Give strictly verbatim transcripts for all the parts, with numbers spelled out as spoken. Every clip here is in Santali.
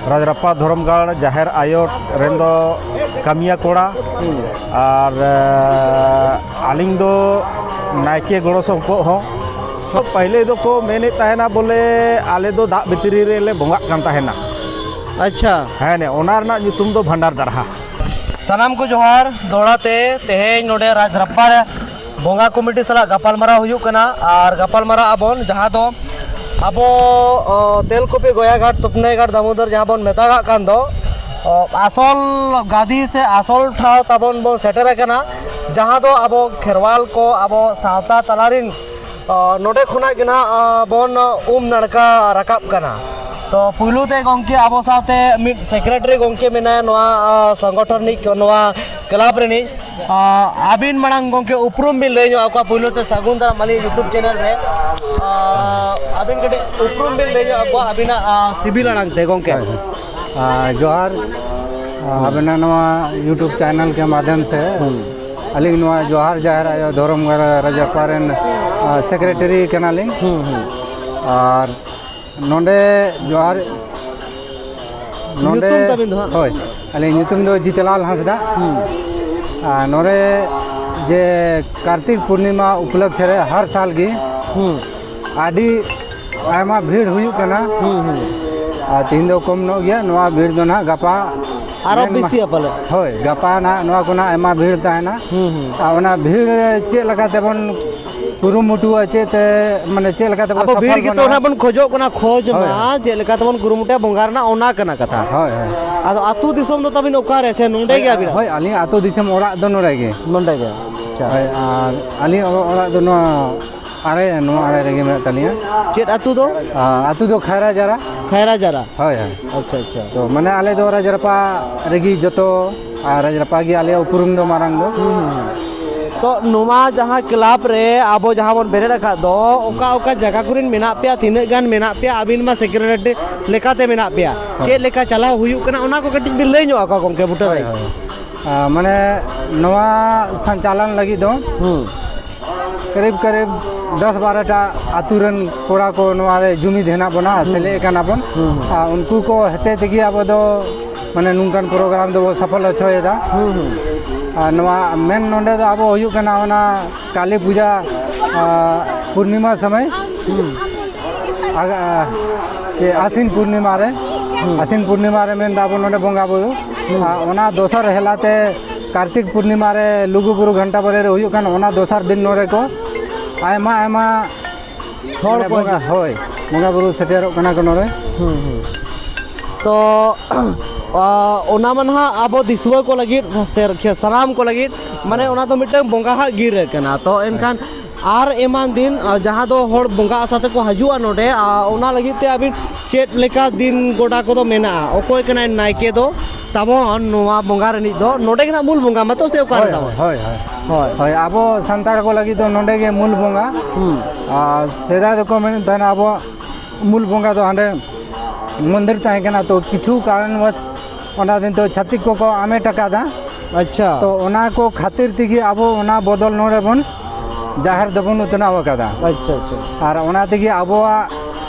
ᱨᱟᱡᱽᱨᱟᱯᱯᱟ ᱫᱷᱚᱨᱚᱢ ᱜᱟᱲ ᱡᱟᱦᱮᱨ ᱟᱭᱳ ᱨᱮᱱ ᱫᱚ ᱠᱟᱹᱢᱤᱭᱟ ᱠᱚᱲᱟ᱾ ᱟᱨ ᱮ, ᱟᱹᱞᱤᱧ ᱫᱚ ᱱᱟᱭᱠᱮ ᱜᱚᱲᱚ ᱥᱚᱯᱚᱦᱚᱫ ᱦᱚᱸ᱾ ᱯᱟᱹᱦᱤᱞᱮ ᱫᱚᱠᱚ ᱢᱮᱱᱮᱫ ᱛᱟᱦᱮᱱᱟ ᱵᱚᱞᱮ ᱟᱞᱮ ᱫᱚ ᱫᱟᱜ ᱵᱷᱤᱛᱨᱤ ᱨᱮᱞᱮ ᱵᱚᱸᱜᱟᱜ ᱠᱟᱱ ᱛᱟᱦᱮᱱᱟ᱾ ᱟᱪᱪᱷᱟ᱾ ᱦᱮᱸ, ᱚᱱᱟ ᱨᱮᱱᱟᱜ ᱧᱩᱛᱩᱢ ᱫᱚ ᱵᱷᱟᱱᱰᱟᱨ ᱫᱟᱨᱦᱟ᱾ ᱥᱟᱱᱟᱢ ᱠᱚ ᱡᱚᱦᱟᱨ ᱫᱚᱦᱲᱟ ᱛᱮ᱾ ᱛᱮᱦᱮᱧ ᱱᱚᱰᱮ ᱨᱟᱡᱽᱨᱟᱯᱯᱟ ᱨᱮ ᱵᱚᱸᱜᱟ ᱠᱚᱢᱤᱴᱤ ᱥᱟᱞᱟᱜ ᱜᱟᱯᱟᱞᱢᱟᱨᱟᱣ ᱦᱩᱭᱩᱜ ᱠᱟᱱᱟ᱾ ᱟᱨ ᱜᱟᱯᱟᱞᱢᱟᱨᱟᱣ ᱟᱵᱚᱱ ᱡᱟᱦᱟᱸ ᱫᱚ ᱟᱵᱚ, ᱚ, ᱛᱮᱞᱠᱩᱯᱤ, ᱜᱚᱭᱟᱜᱷᱟᱴ, ᱛᱩᱯᱱᱟᱹᱭᱜᱷᱟᱴ, ᱫᱟᱢᱳᱫᱚᱨ ᱡᱟᱦᱟᱸ ᱵᱚᱱ ᱢᱮᱛᱟᱜᱟᱜ ᱠᱟᱱ ᱫᱚ, ᱚ, ᱟᱥᱚᱞ ᱜᱟᱹᱫᱤ ᱥᱮ ᱟᱥᱚᱞ ᱴᱷᱟᱶ ᱛᱟᱵᱚᱱ ᱵᱚᱱ ᱥᱮᱴᱮᱨ ᱟᱠᱟᱱᱟ, ᱡᱟᱦᱟᱸ ᱫᱚ ᱟᱵᱚ ᱠᱷᱮᱨᱣᱟᱞ ᱠᱚ, ᱟᱵᱚ ᱥᱟᱶᱛᱟ ᱛᱟᱞᱟᱨᱤᱱ ᱚ, ᱱᱚᱰᱮ ᱠᱷᱚᱱᱟᱜ ᱜᱮ ᱱᱟᱦᱟᱜ, ᱚ, ᱵᱚᱱ ᱩᱢ ᱱᱟᱲᱠᱟ ᱨᱟᱠᱟᱵ ᱠᱟᱱᱟ᱾ ᱛᱚ, ᱯᱩᱭᱞᱩ ᱛᱮ ᱜᱚᱢᱠᱮ ᱟᱵᱚ ᱥᱟᱶᱛᱮ ᱢᱤᱫ ᱥᱮᱠᱨᱮᱴᱟᱨᱤ ᱜᱚᱢᱠᱮ ᱢᱮᱱᱟᱭᱟ ᱱᱚᱣᱟ, ᱚ, ᱥᱚᱝᱜᱚᱴᱷᱚᱱ ᱨᱤᱱᱤᱡ, ᱱᱚᱣᱟ ᱠᱞᱟᱵᱽ ᱨᱤᱱᱤᱡ᱾ ᱚ, ᱟᱹᱵᱤᱱ ᱢᱟᱲᱟᱝ ᱜᱚᱢᱠᱮ ᱩᱯᱨᱩᱢ ᱵᱤᱱ ᱞᱟᱹᱭ ᱧᱚᱜ ᱟᱠᱚᱣᱟ ᱯᱩᱭᱞᱩ ᱛᱮ ᱥᱟᱹᱜᱩᱱ ᱫᱟᱨᱟᱢ ᱟᱹᱞᱤᱧ YouTube ᱪᱮᱱᱮᱞ ᱨᱮ᱾ ᱚ, ᱟᱹᱵᱤᱱ ᱠᱟᱹᱴᱤᱡ ᱩᱯᱨᱩᱢ ᱵᱤᱱ ᱞᱟᱹᱭ ᱧᱚᱜ ᱟᱠᱚᱣᱟ ᱟᱹᱵᱤᱱᱟᱜ, ᱚ, ᱥᱤᱵᱤᱞ ᱟᱲᱟᱝ ᱛᱮ ᱜᱚᱢᱠᱮ᱾ ᱦᱳᱭ, ᱦᱳᱭ᱾ ᱟᱨ ᱡᱚᱦᱟᱨ, ᱟᱵᱮᱱᱟᱜ ᱱᱚᱣᱟ YouTube ᱪᱮᱱᱮᱞ ᱠᱮ ᱢᱟᱫᱷᱭᱚᱢ ᱥᱮ ᱟᱹᱞᱤᱧ ᱱᱚᱣᱟ ᱡᱚᱦᱟᱨ ᱡᱟᱦᱮᱨ ᱟᱭᱳ ᱫᱷᱚᱨᱚᱢ ᱜᱟᱲ ᱨᱟᱡᱽᱨᱟᱯᱯᱟ ᱨᱮᱱ, ᱟ, ᱥᱮᱠᱨᱮᱴᱟᱨᱤ ᱠᱟᱱᱟᱞᱤᱧ᱾ ᱦᱩᱸ, ᱦᱩᱸ᱾ ᱟᱨ ᱱᱚᱰᱮ ᱡᱚᱦᱟᱨ, ᱱᱚᱰᱮ ᱧᱩᱛᱩᱢ ᱛᱟᱵᱤᱱ ᱫᱚ ᱦᱟᱸᱜ? ᱦᱳᱭ, ᱟᱹᱞᱤᱧ ᱧᱩᱛᱩᱢ ᱫᱚ ᱡᱤᱛᱞᱟᱞ ᱦᱟᱸᱥᱫᱟ᱾ ᱦᱩᱸ᱾ ᱟᱨ ᱱᱚᱰᱮ ᱡᱮ ᱠᱟᱨᱛᱤᱠ ᱯᱩᱨᱱᱤᱢᱟ ᱩᱯᱞᱚᱠᱠᱷᱮ ᱨᱮ ᱦᱟᱨ ᱥᱟᱞ ᱜᱮ ᱦᱩᱸ᱾ ᱟᱹᱰᱤ ᱟᱭᱢᱟ ᱵᱷᱤᱲ ᱦᱩᱭᱩᱜ ᱠᱟᱱᱟ᱾ ᱦᱩᱸ, ᱦᱩᱸ᱾ ᱟᱨ ᱛᱤᱦᱤᱧ ᱫᱚ ᱠᱚᱢ ᱧᱚᱜ ᱜᱮᱭᱟ, ᱱᱚᱣᱟ ᱵᱷᱤᱲ ᱫᱚ ᱱᱟᱦᱟᱜ ᱜᱟᱯᱟ ᱟᱨᱚ ᱢᱮᱱ ᱢᱟ-, ᱵᱮᱥᱤᱜᱼᱟ ᱯᱟᱞᱮ? ᱦᱳᱭ, ᱜᱟᱯᱟ ᱱᱟᱦᱟᱜ ᱱᱚᱣᱟ ᱠᱷᱚᱱᱟᱜ ᱟᱭᱢᱟ ᱵᱷᱤᱲ ᱛᱟᱦᱮᱱᱟ᱾ ᱦᱩᱸ, ᱦᱩᱸ᱾ ᱟᱨ ᱚᱱᱟ ᱵᱷᱤᱲ ᱨᱮ ᱪᱮᱫ ᱞᱮᱠᱟ ᱛᱮᱵᱚᱱ ᱠᱩᱨᱩᱢᱩᱴᱩᱣᱟ, ᱪᱮᱫ ᱛᱮ, ᱢᱟᱱᱮ, ᱪᱮᱫ ᱞᱮᱠᱟ ᱛᱮᱵᱚᱱ ᱟᱵᱚ ᱵᱷᱤᱲ ᱥᱟᱯᱷᱚᱞ ᱜᱮᱛᱚ ᱜᱟᱱᱚᱜᱼᱟ? ᱱᱟᱦᱟᱜ ᱵᱚᱱ ᱠᱷᱚᱡᱚᱜ ᱠᱟᱱᱟ, ᱠᱷᱚᱡᱽ ᱦᱳᱭ, ᱢᱟ ᱦᱳᱭ᱾ ᱪᱮᱫ ᱞᱮᱠᱟ ᱛᱮᱵᱚᱱ ᱠᱩᱨᱩᱢᱩᱴᱩᱭᱟ ᱵᱚᱸᱜᱟ ᱨᱮᱱᱟᱜ, ᱚᱱᱟ ᱠᱟᱱᱟ ᱠᱟᱛᱷᱟ᱾ ᱦᱳᱭ, ᱦᱳᱭ᱾ ᱟᱫᱚ ᱟᱹᱛᱩ ᱫᱤᱥᱚᱢ ᱫᱚ ᱛᱟᱵᱤᱱ ᱚᱠᱟᱨᱮ ᱥᱮ ᱱᱚᱸᱰᱮ ᱜᱮ ᱟᱹᱵᱤᱱᱟᱜ? ᱦᱳᱭ, ᱟᱹᱞᱤᱧᱟᱜ ᱟᱹᱛᱩ ᱫᱤᱥᱚᱢ ᱚᱲᱟᱜ ᱫᱚ ᱱᱚᱸᱰᱮ ᱜᱮ᱾ ᱱᱚᱸᱰᱮ ᱜᱮ᱾ ᱟᱪᱪᱷᱟ᱾ ᱦᱳᱭ, ᱟᱨ ᱟᱹᱞᱤᱧᱟᱜ ᱚᱲᱟᱜ ᱫᱚ ᱱᱚᱣᱟ ᱟᱲᱮ, ᱱᱚᱣᱟ ᱟᱲᱮ ᱨᱮᱜᱮ ᱢᱮᱱᱟᱜ ᱛᱟᱹᱞᱤᱧᱟ᱾ ᱪᱮᱫ ᱟᱹᱛᱩ ᱫᱚ? ᱟ, ᱟᱹᱛᱩ ᱫᱚ ᱠᱷᱟᱭᱨᱟ ᱡᱟᱨᱟ᱾ ᱠᱷᱟᱭᱨᱟ ᱡᱟᱨᱟ? ᱦᱳᱭ, ᱦᱳᱭ᱾ ᱟᱪᱪᱷᱟ, ᱟᱪᱪᱷᱟ᱾ ᱛᱚ, ᱢᱟᱱᱮ, ᱟᱞᱮ ᱫᱚ ᱨᱟᱡᱽᱨᱟᱯᱟ ᱨᱮᱜᱮ ᱡᱚᱛᱚ, ᱟᱨ ᱨᱟᱡᱽᱨᱟᱯᱟ ᱜᱮ ᱟᱞᱮᱭᱟᱜ ᱩᱯᱨᱩᱢ ᱫᱚ ᱢᱟᱨᱟᱝ ᱫᱚ᱾ ᱦᱩᱸ, ᱦᱩᱸ, ᱦᱩᱸ᱾ ᱛᱚ, ᱱᱚᱣᱟ ᱡᱟᱦᱟᱸ ᱠᱞᱟᱵᱽ ᱨᱮ ᱟᱵᱚ ᱡᱟᱦᱟᱸ ᱵᱚᱱ ᱵᱮᱨᱮᱫ ᱟᱠᱟᱫ ᱫᱚ, ᱚᱠᱟ ᱚᱠᱟ ᱡᱟᱭᱜᱟ ᱠᱚᱨᱮᱱ ᱢᱮᱱᱟᱜ ᱯᱮᱭᱟ, ᱛᱤᱱᱟᱹᱜ ᱜᱟᱱ ᱢᱮᱱᱟᱜ ᱯᱮᱭᱟ, ᱟᱹᱵᱤᱱ ᱢᱟ ᱥᱮᱠᱨᱮᱴᱟᱨᱤ ᱞᱮᱠᱟᱛᱮ ᱢᱮᱱᱟᱜ ᱯᱮᱭᱟ, ᱦᱳᱭ᱾ ᱪᱮᱫ ᱞᱮᱠᱟ ᱪᱟᱞᱟᱣ ᱦᱩᱭᱩᱜ ᱠᱟᱱᱟ, ᱚᱱᱟ ᱠᱚ ᱠᱟᱹᱴᱤᱡ ᱵᱤᱱ ᱞᱟᱹᱭ ᱧᱚᱜ ᱟᱠᱚᱣᱟ ᱜᱚᱢᱠᱮ ᱵᱩᱴᱟᱹ ᱦᱳᱭ, ᱫᱟᱭ? ᱦᱳᱭ᱾ ᱟ, ᱢᱟᱱᱮ, ᱱᱚᱣᱟ ᱥᱚᱧᱪᱟᱞᱚᱱ ᱞᱟᱹᱜᱤᱫ ᱫᱚ ᱦᱩᱸ᱾ ᱠᱟᱨᱤᱵ ᱠᱟᱨᱤᱵ ᱫᱚᱥ ᱵᱟᱨᱚᱴᱟ ᱟᱹᱛᱩ ᱨᱮᱱ ᱠᱚᱲᱟ ᱠᱚ ᱱᱚᱣᱟ ᱨᱮ ᱡᱩᱢᱤᱫ ᱦᱮᱱᱟᱜ ᱵᱚᱱᱟ, ᱥᱮᱞᱮᱫ ᱠᱟᱱᱟ ᱵᱚᱱ᱾ ᱦᱩᱸ, ᱦᱩᱸ᱾ ᱟᱨ ᱩᱱᱠᱩ ᱠᱚ ᱦᱚᱛᱮ ᱛᱮᱜᱮ ᱟᱵᱚ ᱫᱚ ᱢᱟᱱᱮ ᱱᱚᱝᱠᱟᱱ ᱯᱨᱳᱜᱨᱟᱢ ᱫᱚᱵᱚ ᱥᱟᱯᱷᱚᱞ ᱦᱚᱪᱚᱭᱮᱫᱟ᱾ ᱦᱩᱸ, ᱦᱩᱸ᱾ ᱟᱨ ᱱᱚᱣᱟ ᱢᱮᱱ ᱱᱚᱰᱮ ᱫᱚ ᱟᱵᱚ ᱦᱩᱭᱩᱜ ᱠᱟᱱᱟ ᱚᱱᱟ ᱠᱟᱹᱞᱤ ᱯᱩᱡᱟ, ᱟᱨ ᱯᱩᱨᱱᱤᱢᱟ ᱥᱚᱢᱚᱭ, ᱟᱜ-, ᱟᱨ ᱪᱮ ᱟᱥᱤᱱ ᱯᱩᱨᱱᱤᱢᱟ ᱨᱮ, ᱦᱩᱸ᱾ ᱟᱥᱤᱱ ᱯᱩᱨᱱᱤᱢᱟ ᱨᱮ ᱢᱮᱱᱫᱟ ᱟᱵᱚ ᱱᱚᱰᱮ ᱵᱚᱸᱜᱟ ᱵᱩᱨᱩ᱾ ᱦᱩᱸ᱾ ᱟᱨ ᱚᱱᱟ ᱫᱚᱥᱟᱨ ᱦᱮᱞᱟᱛᱮ ᱠᱟᱨᱛᱤᱠ ᱯᱩᱨᱱᱤᱢᱟ ᱨᱮ ᱞᱩᱜᱩ ᱵᱩᱨᱩ ᱜᱷᱟᱱᱴᱟ ᱵᱟᱲᱮ ᱨᱮ ᱦᱩᱭᱩᱜ ᱠᱟᱱ, ᱚᱱᱟ ᱫᱚᱥᱟᱨ ᱫᱤᱱ ᱱᱚᱰᱮ ᱠᱚ ᱟᱭᱢᱟ ᱟᱭᱢᱟ ᱦᱚᱲ ᱢᱟᱱᱮ ᱠᱚ ᱵᱚᱸᱜᱟ, ᱦᱤᱡᱩᱜ᱾ ᱦᱳᱭ, ᱵᱚᱸᱜᱟ ᱵᱩᱨᱩ ᱥᱮᱴᱮᱨᱚᱜ ᱠᱟᱱᱟ ᱠᱚ ᱱᱚᱰᱮ᱾ ᱦᱩᱸ, ᱦᱩᱸ᱾ ᱛᱚ, ᱟ, ᱚᱱᱟ ᱢᱟ ᱱᱟᱦᱟᱜ ᱟᱵᱚ ᱫᱤᱥᱩᱣᱟᱹ ᱠᱚ ᱞᱟᱹᱜᱤᱫ, ᱥᱮ ᱥᱟᱱᱟᱢ ᱠᱚ ᱞᱟᱹᱜᱤᱫ, ᱢᱟᱱᱮ ᱚᱱᱟ ᱫᱚ ᱢᱤᱫᱴᱟᱝ ᱵᱚᱸᱜᱟ ᱦᱟᱜ ᱜᱤᱨᱟᱹ ᱠᱟᱱᱟ᱾ ᱛᱚ ᱮᱱᱠᱷᱟᱱ ᱟᱨ ᱮᱢᱟᱱ ᱫᱤᱱ, ᱟ, ᱡᱟᱦᱟᱸ ᱫᱚ ᱦᱚᱲ ᱵᱚᱸᱜᱟ ᱟᱥᱟ ᱛᱮᱠᱚ ᱦᱤᱡᱩᱜᱼᱟ ᱱᱚᱰᱮ, ᱟ, ᱚᱱᱟ ᱞᱟᱹᱜᱤᱫ ᱛᱮ ᱟᱹᱵᱤᱱ ᱪᱮᱫ ᱞᱮᱠᱟ ᱫᱤᱱ ᱜᱚᱰᱟ ᱠᱚᱫᱚ ᱢᱮᱱᱟᱜᱼᱟ? ᱚᱠᱚᱭ ᱠᱟᱱᱟᱭ ᱱᱟᱭᱠᱮ ᱫᱚ ᱛᱟᱵᱚᱱ ᱱᱚᱣᱟ ᱵᱚᱸᱜᱟ ᱨᱤᱱᱤᱡ ᱫᱚ? ᱱᱚᱰᱮ ᱜᱮ ᱱᱟᱜ ᱢᱩᱞ ᱵᱚᱸᱜᱟ ᱢᱟᱛᱚ, ᱥᱮ ᱚᱠᱟ ᱨᱮ ᱦᱳᱭ, ᱛᱟᱵᱚᱱ? ᱦᱳᱭ, ᱦᱳᱭ᱾ ᱦᱳᱭ᱾ ᱦᱳᱭ, ᱟᱵᱚ ᱥᱟᱱᱛᱟᱲ ᱠᱚ ᱞᱟᱹᱜᱤᱫ ᱫᱚ ᱱᱚᱰᱮ ᱜᱮ ᱢᱩᱞ ᱵᱚᱸᱜᱟ᱾ ᱦᱩᱸ᱾ ᱟᱨ ᱥᱮᱫᱟᱭ ᱫᱚᱠᱚ ᱢᱮᱱᱮᱫ ᱛᱟᱦᱮᱱᱟ ᱟᱵᱚᱣᱟᱜ ᱢᱩᱞ ᱵᱚᱸᱜᱟ ᱫᱚ ᱦᱟᱸᱰᱮ ᱢᱚᱱᱫᱤᱨ ᱛᱟᱦᱮᱸ ᱠᱟᱱᱟ, ᱛᱚ ᱠᱤᱪᱷᱩ ᱠᱟᱨᱚᱱᱵᱚᱥ ᱚᱱᱟ ᱫᱤᱱ ᱫᱚ ᱪᱷᱟᱹᱛᱤᱠ ᱠᱚᱠᱚ ᱟᱢᱮᱴ ᱟᱠᱟᱫᱟ᱾ ᱟᱪᱪᱷᱟ᱾ ᱛᱚ ᱚᱱᱟ ᱠᱚ ᱠᱷᱟᱹᱛᱤᱨ ᱛᱮᱜᱮ ᱟᱵᱚ ᱚᱱᱟ ᱵᱚᱫᱚᱞ ᱱᱚᱰᱮ ᱵᱚᱱ ᱡᱟᱦᱮᱨ ᱫᱚᱵᱚᱱ ᱩᱛᱱᱟᱹᱣ ᱟᱠᱟᱫᱟ᱾ ᱟᱪᱪᱷᱟ, ᱟᱪᱪᱷᱟ᱾ ᱟᱨ ᱚᱱᱟ ᱛᱮᱜᱮ ᱟᱵᱚᱣᱟᱜ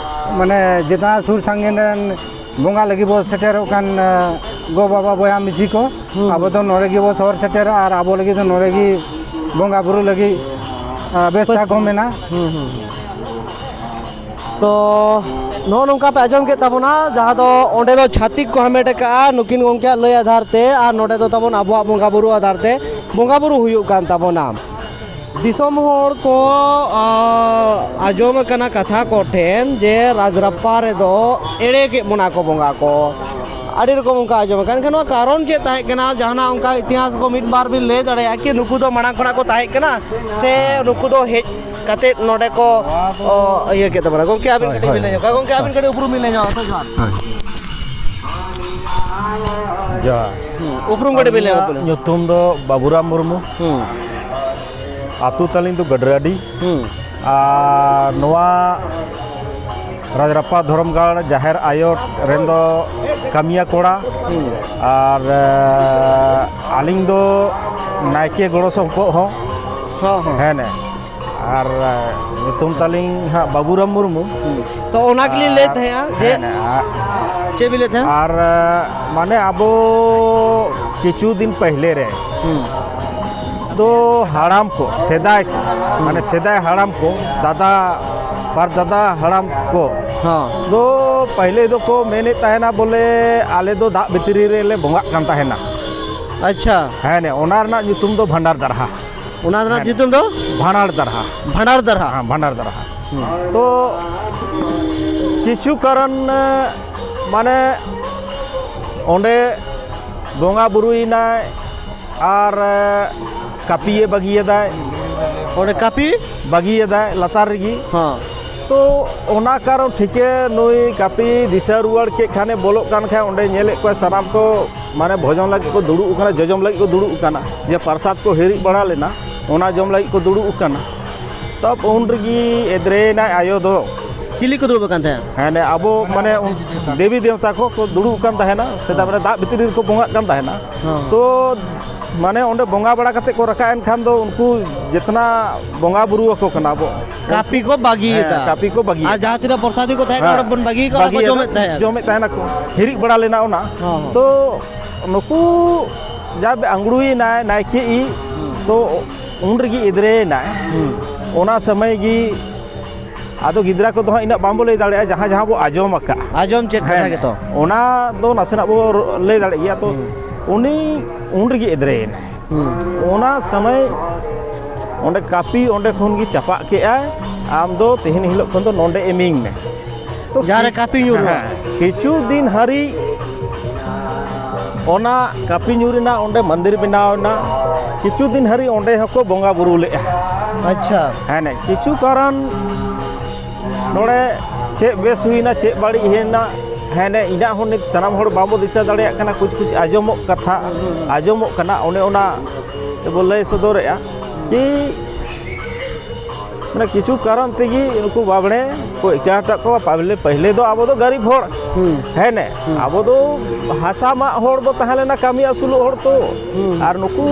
ᱢᱟᱱᱮ ᱡᱮᱛᱱᱟ ᱥᱩᱨ ᱥᱟᱺᱜᱤᱧ ᱨᱮᱱ ᱵᱚᱸᱜᱟ ᱞᱟᱹᱜᱤᱫ ᱵᱚ ᱥᱮᱴᱮᱨᱚᱜ ᱠᱟᱱ, ᱟ, ᱜᱚ ᱵᱟᱵᱟ ᱵᱚᱭᱦᱟ ᱢᱤᱥᱤ ᱠᱚ, ᱦᱩᱸ᱾ ᱟᱵᱚ ᱫᱚ ᱱᱚᱰᱮ ᱜᱮᱵᱚ ᱥᱚᱦᱚᱨ ᱥᱮᱴᱮᱨᱚᱜᱼᱟ ᱟᱨ ᱟᱵᱚ ᱞᱟᱹᱜᱤᱫ ᱫᱚ ᱱᱚᱰᱮ ᱜᱮ ᱵᱚᱸᱜᱟ ᱵᱩᱨᱩ ᱞᱟᱹᱜᱤᱫ, ᱟ, ᱵᱮᱵᱚᱥᱛᱷᱟ ᱠᱚ ᱢᱮᱱᱟᱜᱼᱟ᱾ ᱦᱩᱸ, ᱦᱩᱸ, ᱦᱩᱸ᱾ ᱛᱚ ᱱᱚᱜᱼᱚ ᱱᱚᱝᱠᱟ ᱯᱮ ᱟᱸᱡᱚᱢ ᱠᱮᱫ ᱛᱟᱵᱚᱱᱟ, ᱡᱟᱦᱟᱸ ᱫᱚ ᱚᱸᱰᱮ ᱫᱚ ᱪᱷᱟᱹᱛᱤᱠ ᱠᱚ ᱦᱟᱢᱮᱴ ᱟᱠᱟᱜᱼᱟ ᱱᱩᱠᱤᱱ ᱜᱚᱢᱠᱮᱭᱟᱜ ᱞᱟᱹᱭ ᱟᱫᱷᱟᱨ ᱛᱮ, ᱟᱨ ᱱᱚᱰᱮ ᱫᱚ ᱛᱟᱵᱚᱱ ᱟᱵᱚᱣᱟᱜ ᱵᱚᱸᱜᱟ ᱵᱩᱨᱩ ᱟᱫᱷᱟᱨ ᱛᱮ ᱵᱚᱸᱜᱟ ᱵᱩᱨᱩ ᱦᱩᱭᱩᱜ ᱠᱟᱱ ᱛᱟᱵᱚᱱᱟ᱾ ᱫᱤᱥᱚᱢ ᱦᱚᱲ ᱠᱚ, ᱟ, ᱟᱸᱡᱚᱢ ᱟᱠᱟᱱᱟ ᱠᱟᱛᱷᱟ ᱠᱚ ᱴᱷᱮᱱ ᱡᱮ ᱨᱟᱡᱽᱨᱟᱯᱯᱟ ᱨᱮᱫᱚ ᱮᱲᱮ ᱠᱮᱫ ᱵᱚᱱᱟ ᱠᱚ ᱵᱚᱸᱜᱟ ᱠᱚ, ᱟᱹᱰᱤ ᱨᱚᱠᱚᱢ ᱚᱱᱠᱟ ᱟᱸᱡᱚᱢ ᱟᱠᱟᱱᱟ᱾ ᱮᱱᱠᱷᱟᱱ ᱱᱚᱣᱟ ᱠᱟᱨᱚᱱ ᱪᱮᱫ ᱛᱟᱦᱮᱸ ᱠᱟᱱᱟ? ᱡᱟᱦᱟᱱᱟᱜ ᱚᱱᱠᱟ ᱤᱛᱤᱦᱟᱥ ᱠᱚ ᱢᱤᱫ ᱵᱟᱨ ᱵᱤᱱ ᱞᱟᱹᱭ ᱫᱟᱲᱮᱭᱟᱜᱼᱟ ᱠᱤ? ᱱᱩᱠᱩ ᱫᱚ ᱢᱟᱲᱟᱝ ᱠᱷᱚᱱᱟᱜ ᱠᱚ ᱛᱟᱦᱮᱸ ᱠᱟᱱᱟ ᱥᱮ ᱱᱩᱠᱩ ᱫᱚ ᱦᱮᱡ ᱠᱟᱛᱮᱫ ᱱᱚᱰᱮ ᱠᱚ, ᱚ, ᱤᱭᱟᱹ ᱠᱮᱫ ᱛᱟᱵᱚᱱᱟ? ᱜᱚᱢᱠᱮ, ᱟᱹᱵᱤᱱ ᱦᱳᱭ, ᱠᱟᱹᱴᱤᱡ ᱦᱳᱭ, ᱵᱤᱱ ᱞᱟᱹᱭ ᱧᱚᱜ ᱠᱟᱜᱼᱟ᱾ ᱜᱚᱢᱠᱮ, ᱟᱹᱵᱤᱱ ᱦᱳᱭ᱾ ᱠᱟᱹᱴᱤᱡ ᱩᱯᱨᱩᱢ ᱵᱤᱱ ᱞᱟᱹᱭ ᱧᱚᱜ ᱠᱟᱜᱼᱟ᱾ ᱡᱚᱦᱟᱨ᱾ ᱦᱳᱭ᱾ ᱡᱚᱦᱟᱨ᱾ ᱦᱩᱸ, ᱩᱯᱨᱩᱢ ᱠᱟᱹᱴᱤᱡ ᱵᱤᱱ ᱞᱟᱹᱭ ᱧᱚᱜ ᱟᱹᱞᱤᱧᱟ᱾ ᱧᱩᱛᱩᱢ ᱫᱚ ᱵᱟᱵᱩᱨᱟᱢ ᱢᱩᱨᱢᱩ᱾ ᱦᱩᱸ᱾ ᱟᱹᱛᱩ ᱛᱟᱹᱞᱤᱧ ᱫᱚ ᱜᱟᱹᱰᱨᱟᱹᱰᱤ᱾ ᱦᱩᱸ᱾ ᱟᱨ ᱱᱚᱣᱟ ᱨᱟᱡᱽᱨᱟᱯᱯᱟ ᱫᱷᱚᱨᱚᱢ ᱜᱟᱲ ᱡᱟᱦᱮᱨ ᱟᱭᱳ ᱨᱮᱱ ᱫᱚ ᱠᱟᱹᱢᱤᱭᱟ ᱠᱚᱲᱟ᱾ ᱦᱩᱸ᱾ ᱟᱨ, ᱮ, ᱟᱹᱞᱤᱧ ᱫᱚ ᱱᱟᱭᱠᱮ ᱜᱚᱲᱚ ᱥᱚᱯᱚᱦᱚᱫ ᱦᱚᱸ᱾ ᱦᱚᱸ, ᱦᱚᱸ᱾ ᱦᱮᱸ, ᱱᱮ᱾ ᱟᱨ ᱧᱩᱛᱩᱢ ᱛᱟᱹᱞᱤᱧ ᱦᱟᱸᱜ ᱵᱟᱹᱵᱩᱨᱟᱢ ᱢᱩᱨᱢᱩ᱾ ᱛᱚ ᱚᱱᱟ ᱜᱮᱞᱤᱧ ᱞᱟᱹᱭᱮᱫ ᱛᱟᱦᱮᱸᱜᱼᱟ ᱡᱮ ᱦᱮᱸ, ᱟᱨ- ᱪᱮᱫ ᱵᱤᱱ ᱞᱟᱹᱭᱮᱫ ᱛᱟᱦᱮᱸᱜᱼᱟ? ᱟᱨ ᱢᱟᱱᱮ ᱟᱵᱚ ᱠᱤᱪᱷᱩ ᱫᱤᱱ ᱯᱟᱹᱦᱞᱮ ᱨᱮ ᱦᱩᱸ᱾ ᱫᱚ ᱦᱟᱲᱟᱢ ᱠᱚ, ᱥᱮᱫᱟᱭ ᱠᱚ, ᱢᱟᱱᱮ ᱥᱮᱫᱟᱭ ᱦᱟᱲᱟᱢ ᱠᱚ, ᱫᱟᱫᱟ ᱯᱟᱨ ᱫᱟᱫᱟ ᱦᱟᱲᱟᱢ ᱠᱚ ᱦᱚᱸ᱾ ᱫᱚ ᱯᱟᱹᱦᱞᱮ ᱫᱚᱠᱚ ᱢᱮᱱᱮᱫ ᱛᱟᱦᱮᱱᱟ ᱵᱚᱞᱮ ᱟᱞᱮ ᱫᱚ ᱫᱟᱜ ᱵᱷᱤᱛᱨᱤ ᱨᱮᱞᱮ ᱵᱚᱸᱜᱟᱜ ᱠᱟᱱ ᱛᱟᱦᱮᱱᱟ᱾ ᱟᱪᱪᱷᱟ᱾ ᱦᱮᱸ, ᱚᱱᱟ ᱨᱮᱱᱟᱜ ᱧᱩᱛᱩᱢ ᱫᱚ ᱵᱷᱟᱱᱰᱟᱨ ᱫᱟᱨᱦᱟ᱾ ᱚᱱᱟ ᱨᱮᱱᱟᱜ ᱦᱮᱸ᱾ ᱧᱩᱛᱩᱢ ᱫᱚ? ᱵᱷᱟᱱᱟᱲ ᱫᱟᱨᱦᱟ᱾ ᱵᱷᱟᱸᱰᱟᱨ ᱫᱟᱨᱦᱟ᱾ ᱦᱮᱸ, ᱵᱷᱟᱱᱟᱲ ᱫᱟᱨᱦᱟ᱾ ᱛᱚ ᱠᱤᱪᱷᱩ ᱠᱟᱨᱚᱱ, ᱢᱟᱱᱮ ᱚᱸᱰᱮ ᱵᱚᱸᱜᱟ ᱵᱩᱨᱩᱭᱮᱱᱟᱭ ᱟᱨ ᱠᱟᱹᱯᱤᱭᱮ ᱵᱟᱹᱜᱤᱭᱟᱫᱟᱭ᱾ ᱚᱸᱰᱮ ᱠᱟᱹᱯᱤ? ᱵᱟᱹᱜᱤᱭᱟᱫᱟᱭ ᱞᱟᱛᱟᱨ ᱨᱮᱜᱮ᱾ ᱦᱚᱸ᱾ ᱛᱚ ᱚᱱᱟ ᱠᱟᱨᱚᱱ ᱴᱷᱤᱠᱮ ᱱᱩᱭ ᱠᱟᱹᱯᱤ ᱫᱤᱥᱟᱹ ᱨᱩᱣᱟᱹᱲ ᱠᱮᱫ ᱠᱷᱟᱱᱮ ᱵᱚᱞᱚᱜ ᱠᱟᱱ ᱠᱷᱟᱱ ᱚᱸᱰᱮ ᱧᱮᱞᱮᱫ ᱠᱚᱣᱟ ᱥᱟᱱᱟᱢ ᱠᱚ ᱢᱟᱱᱮ ᱵᱷᱚᱡᱚᱱ ᱞᱟᱹᱜᱤᱫ ᱠᱚ ᱫᱩᱲᱩᱵ ᱟᱠᱟᱱᱟ, ᱡᱚᱡᱚᱢ ᱞᱟᱹᱜᱤᱫ ᱠᱚ ᱫᱩᱲᱩᱵ ᱟᱠᱟᱱᱟ, ᱡᱮ ᱯᱨᱚᱥᱟᱫ ᱠᱚ ᱦᱤᱨᱤᱡ ᱵᱟᱲᱟ ᱞᱮᱱᱟ, ᱚᱱᱟ ᱡᱚᱢ ᱞᱟᱹᱜᱤᱫ ᱠᱚ ᱫᱩᱲᱩᱵ ᱟᱠᱟᱱᱟ᱾ ᱛᱚ ᱩᱱ ᱨᱮᱜᱮ ᱮᱫᱽᱨᱮᱭᱮᱱᱟᱭ ᱟᱭᱳ ᱫᱚ᱾ ᱪᱤᱞᱤ ᱠᱚ ᱫᱩᱲᱩᱵ ᱟᱠᱟᱱ ᱛᱟᱦᱮᱸᱫ? ᱦᱮᱸ, ᱟᱵᱚ ᱢᱟᱱᱮ ᱩᱱ ᱫᱮᱵᱤ ᱫᱮᱵᱛᱟ ᱠᱚ, ᱠᱚ ᱫᱩᱲᱩᱵ ᱟᱠᱟᱱ ᱛᱟᱦᱮᱱᱟ, ᱥᱮᱫᱟᱭ ᱢᱟᱱᱮ ᱫᱟᱜ ᱵᱷᱤᱛᱨᱤ ᱨᱮᱠᱚ ᱵᱚᱸᱜᱟᱜ ᱠᱟᱱ ᱛᱟᱦᱮᱱᱟ᱾ ᱦᱚᱸ᱾ ᱛᱚ ᱢᱟᱱᱮ ᱚᱸᱰᱮ ᱵᱚᱸᱜᱟ ᱵᱟᱲᱟ ᱠᱟᱛᱮ ᱠᱚ ᱨᱟᱠᱟᱵ ᱮᱱ ᱠᱷᱟᱱ ᱫᱚ ᱩᱱᱠᱩ ᱡᱮᱛᱱᱟ ᱵᱚᱸᱜᱟ ᱵᱩᱨᱩ ᱟᱠᱚ ᱠᱟᱱᱟ ᱵᱚ᱾ ᱦᱮᱸ, ᱠᱟᱹᱯᱤ ᱠᱚ ᱵᱟᱹᱜᱤᱭᱮᱫᱟ᱾ ᱟᱨ ᱡᱟᱦᱟᱸ ᱛᱤᱱᱟᱹᱜ ᱯᱨᱚᱥᱟᱫᱤ ᱠᱚ ᱛᱟᱦᱮᱸ ᱠᱟᱱᱟ, ᱦᱮᱸ᱾ ᱚᱸᱰᱮ ᱵᱚᱱ ᱵᱟᱹᱜᱤ ᱠᱟᱜᱼᱟ, ᱚᱱᱟ ᱠᱚ ᱵᱟᱹᱜᱤᱭᱮᱫᱟ᱾ ᱡᱚᱢᱮᱫ ᱛᱟᱦᱮᱸᱜᱼᱟ᱾ ᱡᱚᱢᱮᱫ ᱛᱟᱦᱮᱱᱟᱠᱚ, ᱦᱤᱨᱤᱡ ᱵᱟᱲᱟ ᱞᱮᱱᱟ ᱚᱱᱟ᱾ ᱦᱚᱸ, ᱦᱚᱸ᱾ ᱛᱚ ᱱᱩᱠᱩ ᱡᱟ ᱟᱝᱲᱩᱭᱮᱱᱟᱭ ᱱᱟᱭᱠᱮ ᱤᱡ, ᱛᱚ ᱩᱱ ᱨᱮᱜᱮ ᱮᱫᱽᱨᱮᱭᱮᱱᱟᱭ᱾ ᱦᱩᱸ᱾ ᱚᱱᱟ ᱥᱚᱢᱚᱭ ᱜᱮ ᱟᱫᱚ ᱜᱤᱫᱽᱨᱟᱹ ᱠᱚᱫᱚ ᱦᱟᱸᱜ ᱤᱱᱟᱹᱜ ᱵᱟᱝᱵᱚ ᱞᱟᱹᱭ ᱫᱟᱲᱮᱭᱟᱜᱼᱟ, ᱡᱟᱦᱟᱸ ᱡᱟᱦᱟᱸ ᱵᱚ ᱟᱸᱡᱚᱢ ᱟᱠᱟᱫᱼᱟ᱾ ᱟᱸᱡᱚᱢ ᱪᱮᱫ ᱠᱟᱛᱷᱟ ᱦᱮᱸ, ᱜᱮᱛᱚ᱾ ᱚᱱᱟ ᱫᱚ ᱱᱟᱥᱮᱱᱟᱜ ᱵᱚ ᱨᱚ-, ᱞᱟᱹᱭ ᱫᱟᱲᱮᱭᱟᱜ ᱜᱮᱭᱟ᱾ ᱛᱚ ᱦᱩᱸ᱾ ᱩᱱᱤ ᱩᱱ ᱨᱮᱜᱮ ᱮᱫᱽᱨᱮᱭᱮᱱᱟᱭ᱾ ᱦᱩᱸ᱾ ᱚᱱᱟ ᱥᱚᱢᱚᱭ ᱚᱸᱰᱮ ᱠᱟᱹᱯᱤ ᱚᱸᱰᱮ ᱠᱷᱚᱱ ᱜᱮ ᱪᱟᱯᱟᱜ ᱠᱮᱜᱼᱟᱭ, "ᱟᱢ ᱫᱚ ᱛᱮᱦᱮᱧ ᱦᱤᱞᱳᱜ ᱠᱷᱚᱱ ᱫᱚ ᱱᱚᱰᱮ ᱮᱢᱤᱧ ᱢᱮ᱾" ᱛᱚ ᱡᱟᱦᱟᱸ ᱨᱮ ᱠᱤ-, ᱠᱟᱹᱯᱤ ᱧᱩᱨᱩᱜᱼᱟ᱾ ᱦᱮᱸ, ᱠᱤᱪᱷᱩ ᱫᱤᱱ ᱦᱟᱹᱨᱤᱡ ᱚᱱᱟ ᱠᱟᱹᱯᱤ ᱧᱩᱨ ᱨᱮᱱᱟᱜ ᱚᱸᱰᱮ ᱢᱚᱱᱫᱤᱨ ᱵᱮᱱᱟᱣ ᱮᱱᱟ᱾ ᱠᱤᱪᱷᱩ ᱫᱤᱱ ᱦᱟᱹᱨᱤᱡ ᱚᱸᱰᱮ ᱦᱚᱸᱠᱚ ᱵᱚᱸᱜᱟ ᱵᱩᱨᱩ ᱞᱮᱫᱼᱟ᱾ ᱟᱪᱪᱷᱟ᱾ ᱦᱮᱸ, ᱠᱤᱪᱷᱩ ᱠᱟᱨᱚᱱ ᱱᱚᱰᱮ ᱪᱮᱫ ᱵᱮᱥ ᱦᱩᱭᱱᱟ, ᱪᱮᱫ ᱵᱟᱹᱲᱤᱡ ᱦᱩᱭᱱᱟ, ᱦᱮᱸ, ᱤᱱᱟᱹᱜ ᱦᱚᱸ ᱱᱤᱛ ᱥᱟᱱᱟᱢ ᱦᱚᱲ ᱵᱟᱵᱚ ᱫᱤᱥᱟᱹ ᱫᱟᱲᱮᱭᱟᱜ ᱠᱟᱱᱟ᱾ ᱠᱩᱪ ᱠᱩᱪ ᱟᱸᱡᱚᱢᱚᱜ ᱠᱟᱛᱷᱟ, ᱟᱸᱡᱚᱢᱚᱜ ᱠᱟᱱᱟ, ᱚᱱᱮ ᱚᱱᱟ ᱛᱮᱵᱚ ᱞᱟᱹᱭ ᱥᱚᱫᱚᱨᱮᱜᱼᱟ ᱠᱤ ᱢᱟᱱᱮ ᱠᱤᱪᱷᱩ ᱠᱟᱨᱚᱱ ᱛᱮᱜᱮ ᱱᱩᱠᱩ ᱵᱟᱵᱽᱲᱮ ᱠᱚ ᱮᱠᱟ ᱦᱚᱴᱚ ᱠᱚᱣᱟ᱾ ᱯᱟᱦᱞᱮ, ᱯᱟᱦᱞᱮ ᱫᱚ ᱟᱵᱚ ᱫᱚ ᱜᱟᱨᱤᱵ ᱦᱚᱲ᱾ ᱦᱩᱸ᱾ ᱦᱮᱸ ᱱᱮ? ᱦᱩᱸ᱾ ᱟᱵᱚ ᱫᱚ ᱦᱟᱥᱟ ᱢᱟᱜ ᱦᱚᱲ ᱵᱚ ᱛᱟᱦᱮᱸ ᱞᱮᱱᱟ, ᱠᱟᱹᱢᱤ ᱟᱹᱥᱩᱞᱚᱜ ᱦᱚᱲ ᱛᱚ᱾ ᱦᱩᱸ᱾ ᱟᱨ ᱱᱩᱠᱩ